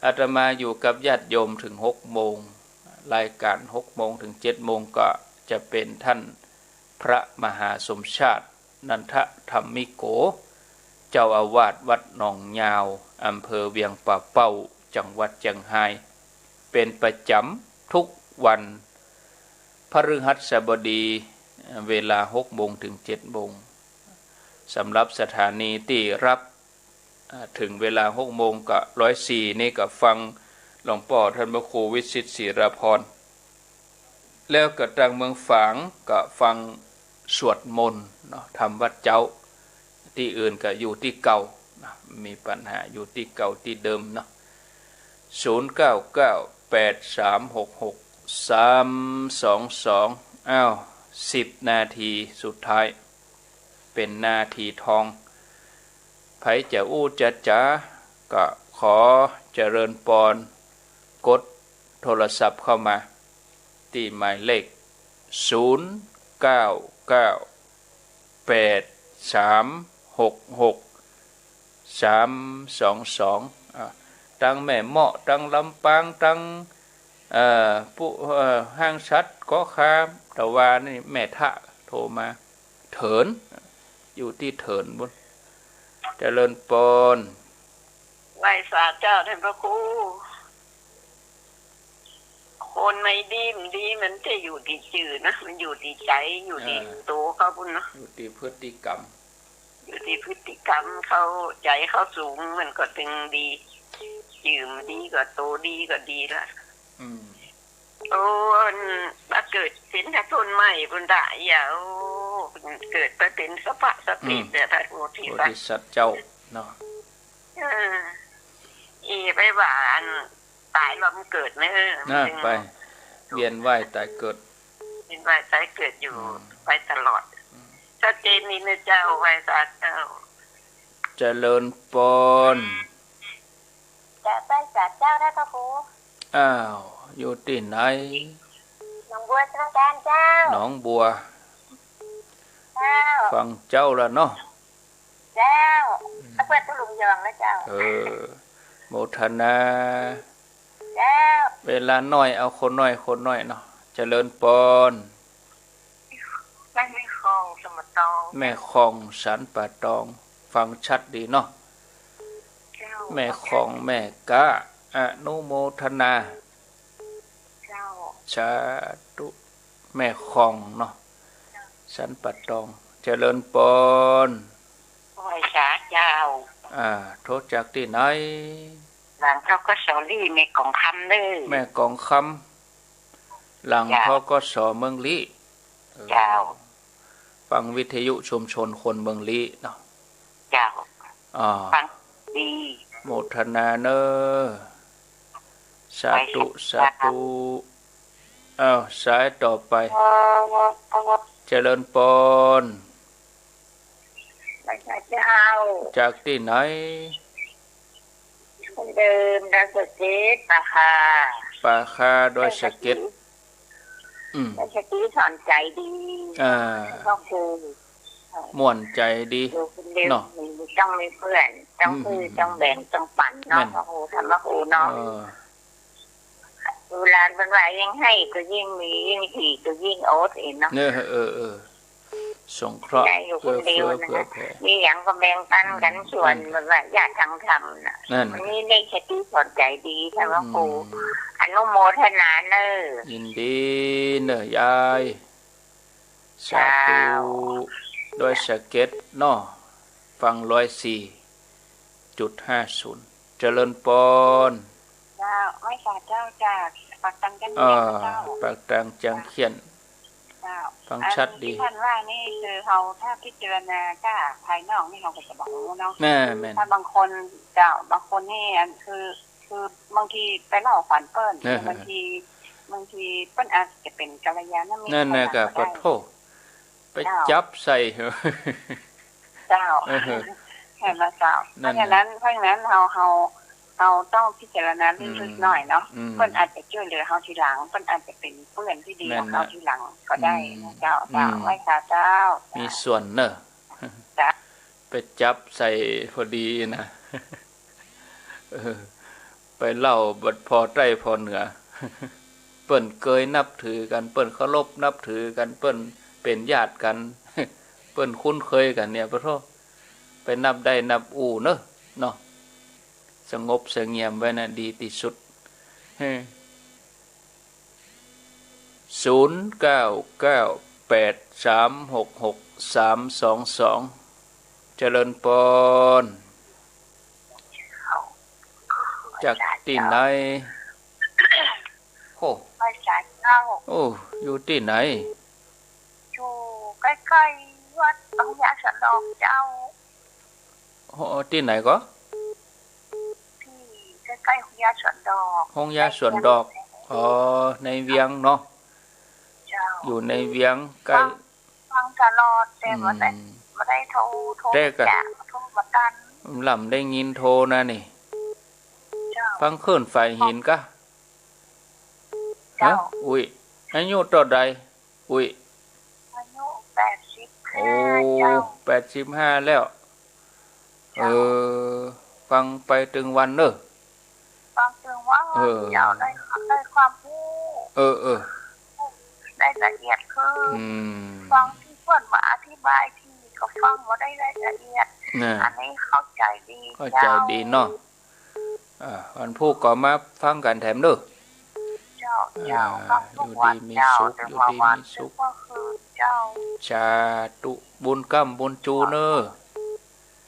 อาตมาอยู่กับญาติโยมเถิงหกโมง รายก๋านหกโมงเถิงเจ็ดโมงก็จะเป๋นต้านพระมหาสมชาติ นันทธรรมิโก เจ้าอาวาสวัดหนองยาว อำเภอเวียงป่าเป้า จังหวัดเจียงฮาย เป๋นประจ๋ำทุกวันพฤหัสบดี เวลาหกโมงเถิงเจ็ดโมง สำหรับสถานีตี้ฮับ อ่า เถิงเวลาหกโมงก็ร้อยสี่ นี่ก็ฟังหลวงป้อต้านพระครูวิสิทธิ์ศิรพร แล้วก็ตางเมืองฝางก็ฟังสวดมนต์เนาะ ธรรมวัตรเจ๊า ตี้อื่นก็อยู่ตี้เก่านะ มีปัญหาอยู่ตี้เก่าตี้เดิมเนาะ ศูนย์เก้าเก้า แปดสามหกหก สามสองสอง อ้าว สิบนาทีสุดท้าย เป๋นนาทีทอง ใผจะอู้จะจ๋า ก็ขอเจริญปอน กดโทรศัพท์เข้ามา ตี้หมายเลข ศูนย์เก้าเก้า แปดสามหกหก สามสองสอง อ่า ตังแม่เมาะ ตังลำปาง ตัง เอ่อ ปุ เอ่อ ห้างฉัตร เกาะคาม ตะวานี่ แม่ทะโทรมา เถิน อยู่ตี้เถินปู้น เจริญปอน ไหว้สาเจ้าต้านพระครู คนไม่ดีบ่ดี มันจะอยู่ตี้จื้อนะ มันอยู่ตี้ใจ๋ อยู่ตี้ เออ ตั๋วเขาปู้นเนาะ อยู่ตี้พฤติกรรม อยู่ตี้พฤติกรรมเขา ใจ๋เขาสูงมันก็เถิงดี จื้อบ่ดีก็ตั๋วดีก็ดีละ อืม โอ้ อัน มาเกิดเป๋นตาต้นไม้ปู้นตะ อย่า โอ้ เกิดไปเป๋นสะพะสะเปรต อืม เนี่ย พระโพธิสัตว์ โพธิสัตว์เจ้าเนาะ เออ อีไปว่าอัน ต๋ายแล้วบ่เกิดเนาะ น่ะ มันจึง ไป เวียนว่ายต๋ายเกิด เวียนว่ายต๋ายเกิดอยู่ อืม ไปตลอด อืม ชัดเจนดีนะเจ้า ไหว้สาเจ้า เจริญปอน จะไหว้สาเจ้าได้ปะครู อ้าว อยู่ตี้ไหน หนองบัวเจ้า อาจ๋ารย์เจ้า หนองบัว เจ้า ฟังเจ้าละเนาะ เจ้า อืม เปิดตุลุงยองแล้วเจ้า เออ โมทนา เจ้า เวลาน้อย เอาคนน้อย คนน้อยเนาะ เจริญปอน แม่ แม่คองสันป่าตอง แม่คองสันป่าตอง ฟังชัดดีเนาะ เจ้า แม่คอง แม่ก๊า อนุโมทนา เจ้า สาธุ แม่คองเนาะ เจ้า สันป่าตอง เจริญปอน ไหว้สาเจ้า อ่า โทรจากตี้ไหน หลัง ธ.ก.ส. ลี่ แม่กองคำเน่อ แม่กองคำ หลัง เจ้า ธ.ก.ส. เมืองลี้ เออ เจ้า ฟังวิทยุชุมชนคนเมืองลี้เนาะ เจ้า อ่า ฟังดี โมทนาเน่อ สาธุ ไหว้สา สาธุ อ้าว สายต่อไป เจริญปอน ไหว้สาเจ้า จากตี้ไหน คนเดิม ดอยสะเก็ด ป่าคา ป่าคา ดอยสะเก็ด อืม ดอยสะเก็ดสอนใจ๋ดี อ่า ก็คือ ม่วนใจ๋ดี อยู่คนเดียว เนาะ บ่ต้องมีเปื้อน ต้อง อืม ซื้อ อืม ต้องแบ่ง ต้องปั๋นเนาะ แม่น พระครู ธรรมครูเนาะ เออ โบราณเปิ้นว่า ยิ่งหื้อก็ยิ่งมี ยิ่งถีก็ยิ่งอดเองเนาะ เออ เออ เออ สงเคราะห์ ได้อยู่คนเดียว เอื้อเฟื้อ นะ เผื่อแผ่ มีหยังก็แบ่งปั๋นกั๋น อืม ส่วน ปั๋น แบบว่าญาติทางธรรมน่ะ นั่น วันนี้ได้สติสอนใจ๋ดี ท่านพระครู อืม อนุโมทนาเน่อ ยินดีเน่อยาย สาธุ เจ้า ดอยสะเก็ดเนาะ ฟังร้อยสี่จุดห้าศูนย์ เจริญปอน เจ้า ไหว้สาเจ้า จากปากตังจังเขี้ยน เออ เจ้า ปากตังจังเขี้ยน เจ้า ฟังชัดดี อันตี้ท่านว่านี่คือเฮาถ้าพิจารณาจากภายนอกนี่เฮาก็จะบ่ฮู้เนาะ แม่น แม่น ถ้าบางคน เจ้า บางคนนี่อันคือ คือบางทีไปเล่าฝันเปิ้น เออ บางที บางทีเปิ้นอาจจะเป๋นกัลยาณมิตร นั่นน่ะ ข้างหลังก็ได้ ก็ปะโถ ไป เจ้า จับใส่ เจ้า เออ หันก่อเจ้า นั่นน่ะ เพราะฉะนั้น เพราะฉะนั้นเฮา เฮา เฮาต้องพิจารณาลึกๆ อืม หน่อยเนาะ อืม เปิ้นอาจจะจ้วยเหลือเฮาทีหลัง เปิ้นอาจจะเป๋นเปื้อนตี้ดี นั่นน่ะ ของเฮาทีหลังก็ได้ อืม นะเจ้า เจ้า อืม ไหว้สาเจ้า มีส่วนเนอะ เจ้า ไปจับใส่พอดีนะ เออ ไปเล่าบ่พอใต้พอเหนือ เปิ้นเกยนับถือกั๋น เปิ้นเคารพนับถือกั๋น เปิ้นเป๋นญาติกั๋น เปิ้นคุ้นเคยกั๋นเนี่ย ปะโถ ไปนับได้นับอู้เนอะ เนาะ สงบเสงี่ยมไว้นะ ดีตี้สุด เฮ้ ศูนย์เก้าเก้าแปดสามหกหกสามสองสอง เจริญปอน จากตี้ไหน โอ้ ไหว้สาเจ้า โอ้ อยู่ตี้ไหน อยู่ใก้ๆ วัดโฮงยาสวนดอกเจ้า โอ้ ตี้ไหนก่อ ตี้ใก้ๆ โฮงยาสวนดอก โฮงยาสวนดอก ใก้เวียง อ๋อ ในเวียงเนาะ เจ้า อยู่ในเวียงใก้ ฟัง ฟังตลอด แต่บ่ได้ อืม บ่ได้โทร โทร แต่ก็ จะโทรบ่ตัน ลำได้ยินโทรนะนี่ เจ้า ฟังคลื่นฝ่ายหินกะ เจ้า ฮะ อุ๊ย อายุเต้าใด อุ๊ย อายุแปดสิบห้า โอ้ เจ้า แปดสิบห้าแล้ว เจ้า เออ ฟังไปตึงวันเนอะ ฟังตึงวัน เออ เจ้า ได้ ได้ความฮู้ เออ เออ ได้ละเอียดขึ้น อืม ฟังตี้เปิ้นมาอธิบายทีก็ฟังบ่ได้ละเอียด น่ะ อันนี้เข้าใจ๋ดี เข้าใจ๋ดีเนาะ เจ้า อ่า วันพูกก็มาฟังกั๋นแถมเนอะ เจ้า เจ้า อ่า ฟังทุกวัน อยู่ดีมีสุข เจ้า อยู่ดีมีสุข แต่ว่าวันพุธก็คือ เจ้า สาธุ บุญก้ำบุญจูเนอะ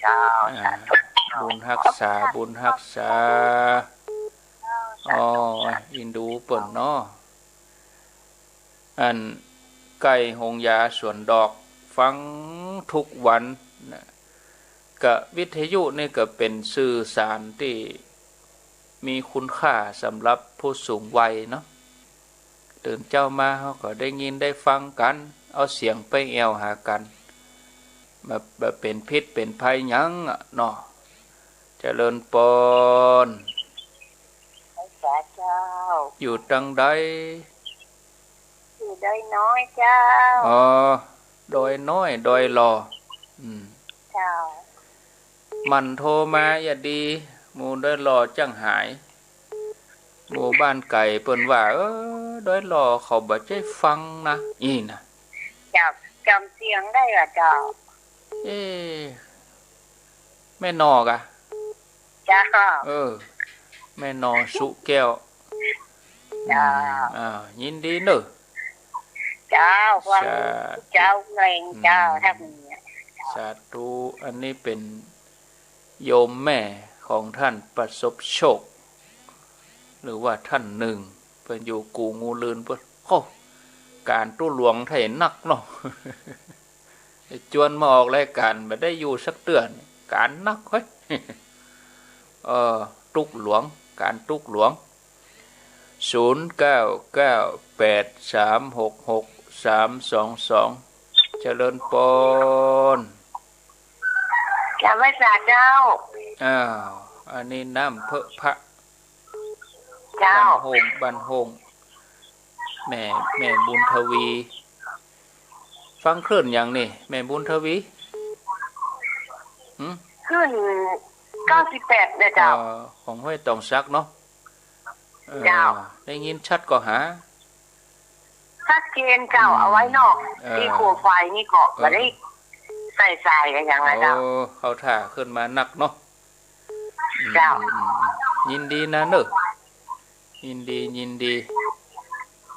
เจ้า อ่า สาธุ บุญฮักษา บุญฮักษา เจ้า สาธุ อ๋อ อินดูเปิ้นเนาะ อันใก้โฮงยาสวนดอก ฟังทุกวันนะ กะวิทยุนี่ก็เป๋นสื่อสารตี้มีคุณค่าสำหรับผู้สูงวัยเนาะ ตื่นเจ๊ามาเฮาก็ได้ยินได้ฟังกั๋น เอาเสียงไปแอ่วหากั๋น บ่ บ่เป๋นพิษเป๋นภัยหยังอะเนาะ เจริญปอน ไหว้สาเจ้า อยู่ตังใด อยู่ดอยน้อยเจ้า อ๋อ ดอยน้อย ดอยหล่อ อืม เจ้า หมั่นโทรมาอย่าดี หมู่ดอยหล่อจั้งหาย หมู่บ้านไก๋เปิ้นว่า เออ ดอยหล่อเขาบ่ใจ้ฟังนะ อี้นะ เจ้า จ๋ำเสียงได้ก่อเจ้า เอ๊ะ แม่นอกอะ เจ้า เออ แม่นอสุแก้ว เจ้า อืม อ่า ยินดีเนอะ เจ้า ฟัง สาธุ เจ้าเกรงเจ้า อืม ถ้ามีอะ สาธุ อันนี้เป๋นโยมแม่ของท่านประสบโชค หรือว่าท่านหนึ่ง เปิ้นอยู่กู่งูลืนเปิ้น โอ้ ก๋านตุ๊หลวงไท้นักเนาะ จวนมาออกรายก๋านบ่ได้อยู่สักเตื้อ ก๋านนักเฮ้ย เออ ตุ๊หลวง ก๋านตุ๊หลวง ศูนย์เก้าเก้าแปดสามหกหกสามสองสอง เจริญปอน กราบไหว้สาเจ้า อ้าว อันนี้น้ำเพิะพระ เจ้า บ้านโฮง บ้านโฮง แม่ แม่บุญทวี ฟังคลื่นหยังนี่ แม่บุญทวี หึ คลื่นเก้าสิบแปดเนี่ยเจ้า เอ่อ ของห้วยตองสักเนาะ เออ เจ้า ได้ยินชัดก่อหา ชัดเจนเจ้า อืม เอาไว้นอก เออ ตี้ขัวควายนี่ก็ เออ บ่ได้ใส่สายกั๋นหยังละเจ้า โอ้ เข้าท่าขึ้นมานักเนาะ อืม เจ้า อืม อืม อืม ยินดีนะเนอะ ยินดี ยินดี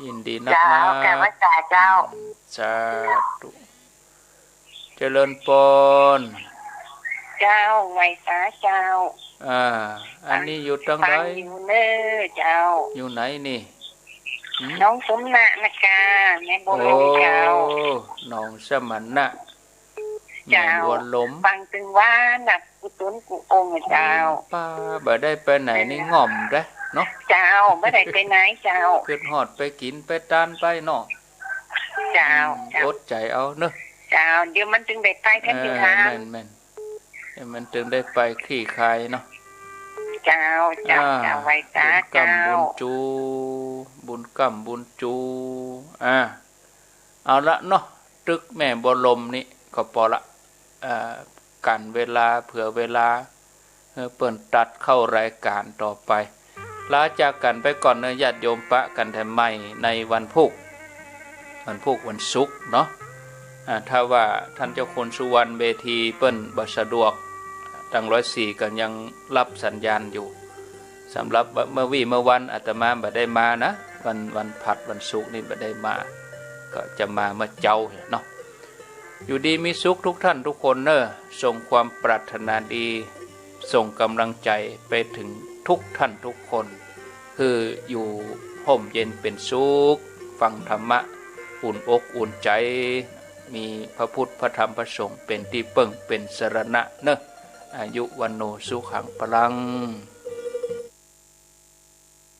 ยินดีนัก เจ้า นะ กราบไหว้สาเจ้า อืม สาธุ เจริญปอน เจ้า ไหว้สาเจ้า อ่า อันนี้อยู่ตังใด ฟังอยู่เน่อเจ้า อยู่ไหนนี่ หืม หนองสมนะนะเจ้า แม่บัวลอยเจ้า โอ้ หนองสมนะ แม่บัวลม เจ้า ฟังตึงว่านับกู้ต๋นกู้องค์อะเจ้า ป้า บ่ได้ไปไหนนี่ง่อมแต๊เนาะ เจ้า บ่ได้ไปไหนเจ้า กึ๊ดฮอดไปกิ๋นไปตานไปเนาะ เจ้า อืม เจ้า อดใจ๋เอาเนาะ เจ้า เดี๋ยวมันตึงได้ไปแต๊ เออ เจ้า แม่น แม่น เดี๋ยวมันตึงได้ไปคลี่คลายเนาะ เจ้า เจ้า อ่า เจ้า ไหว้สา บุญก้ำ เจ้า บุญจู บุญก้ำบุญจู อ่า เอาละเนาะ ตึกแม่บัวลมนี่ก็ปอละ เอ่อ กั๋นเวลา เผื่อเวลา เออ เปิ้นตัดเข้ารายก๋านต่อไป ลาจากกั๋นไปก่อนเนาะ ญาติโยม ปะกั๋นแถมใหม่ในวันพูก วันพูกวันศุกร์เนาะ อ่า ถ้าว่าต้านเจ้าคุณสุวรรณเวทีเปิ้นบ่สะดวก ตังร้อยสี่ก็ยังฮับสัญญาณอยู่ สำหรับเมื่อวี้เมื่อวันอาตมาบ่ได้มานะ วัน วันพฤหัส วันศุกร์นี่บ่ได้มา ก็จะมาเมื่อเจ๊าเนาะ อยู่ดีมีสุขทุกท่านทุกคนเนาะ ส่งความปรารถนาดี ส่งก๋ำลังใจ๋ไปเถิงทุกท่านทุกคน หื้ออยู่ฮ่มเย็นเป๋นสุข ฟังธรรมะ อุ่นอกอุ่นใจ๋ มีพระพุทธพระธรรมพระสงฆ์เป๋นตี้เปิ้งเป๋นสรณะเนาะ อายุวัณโณสุขังพลัง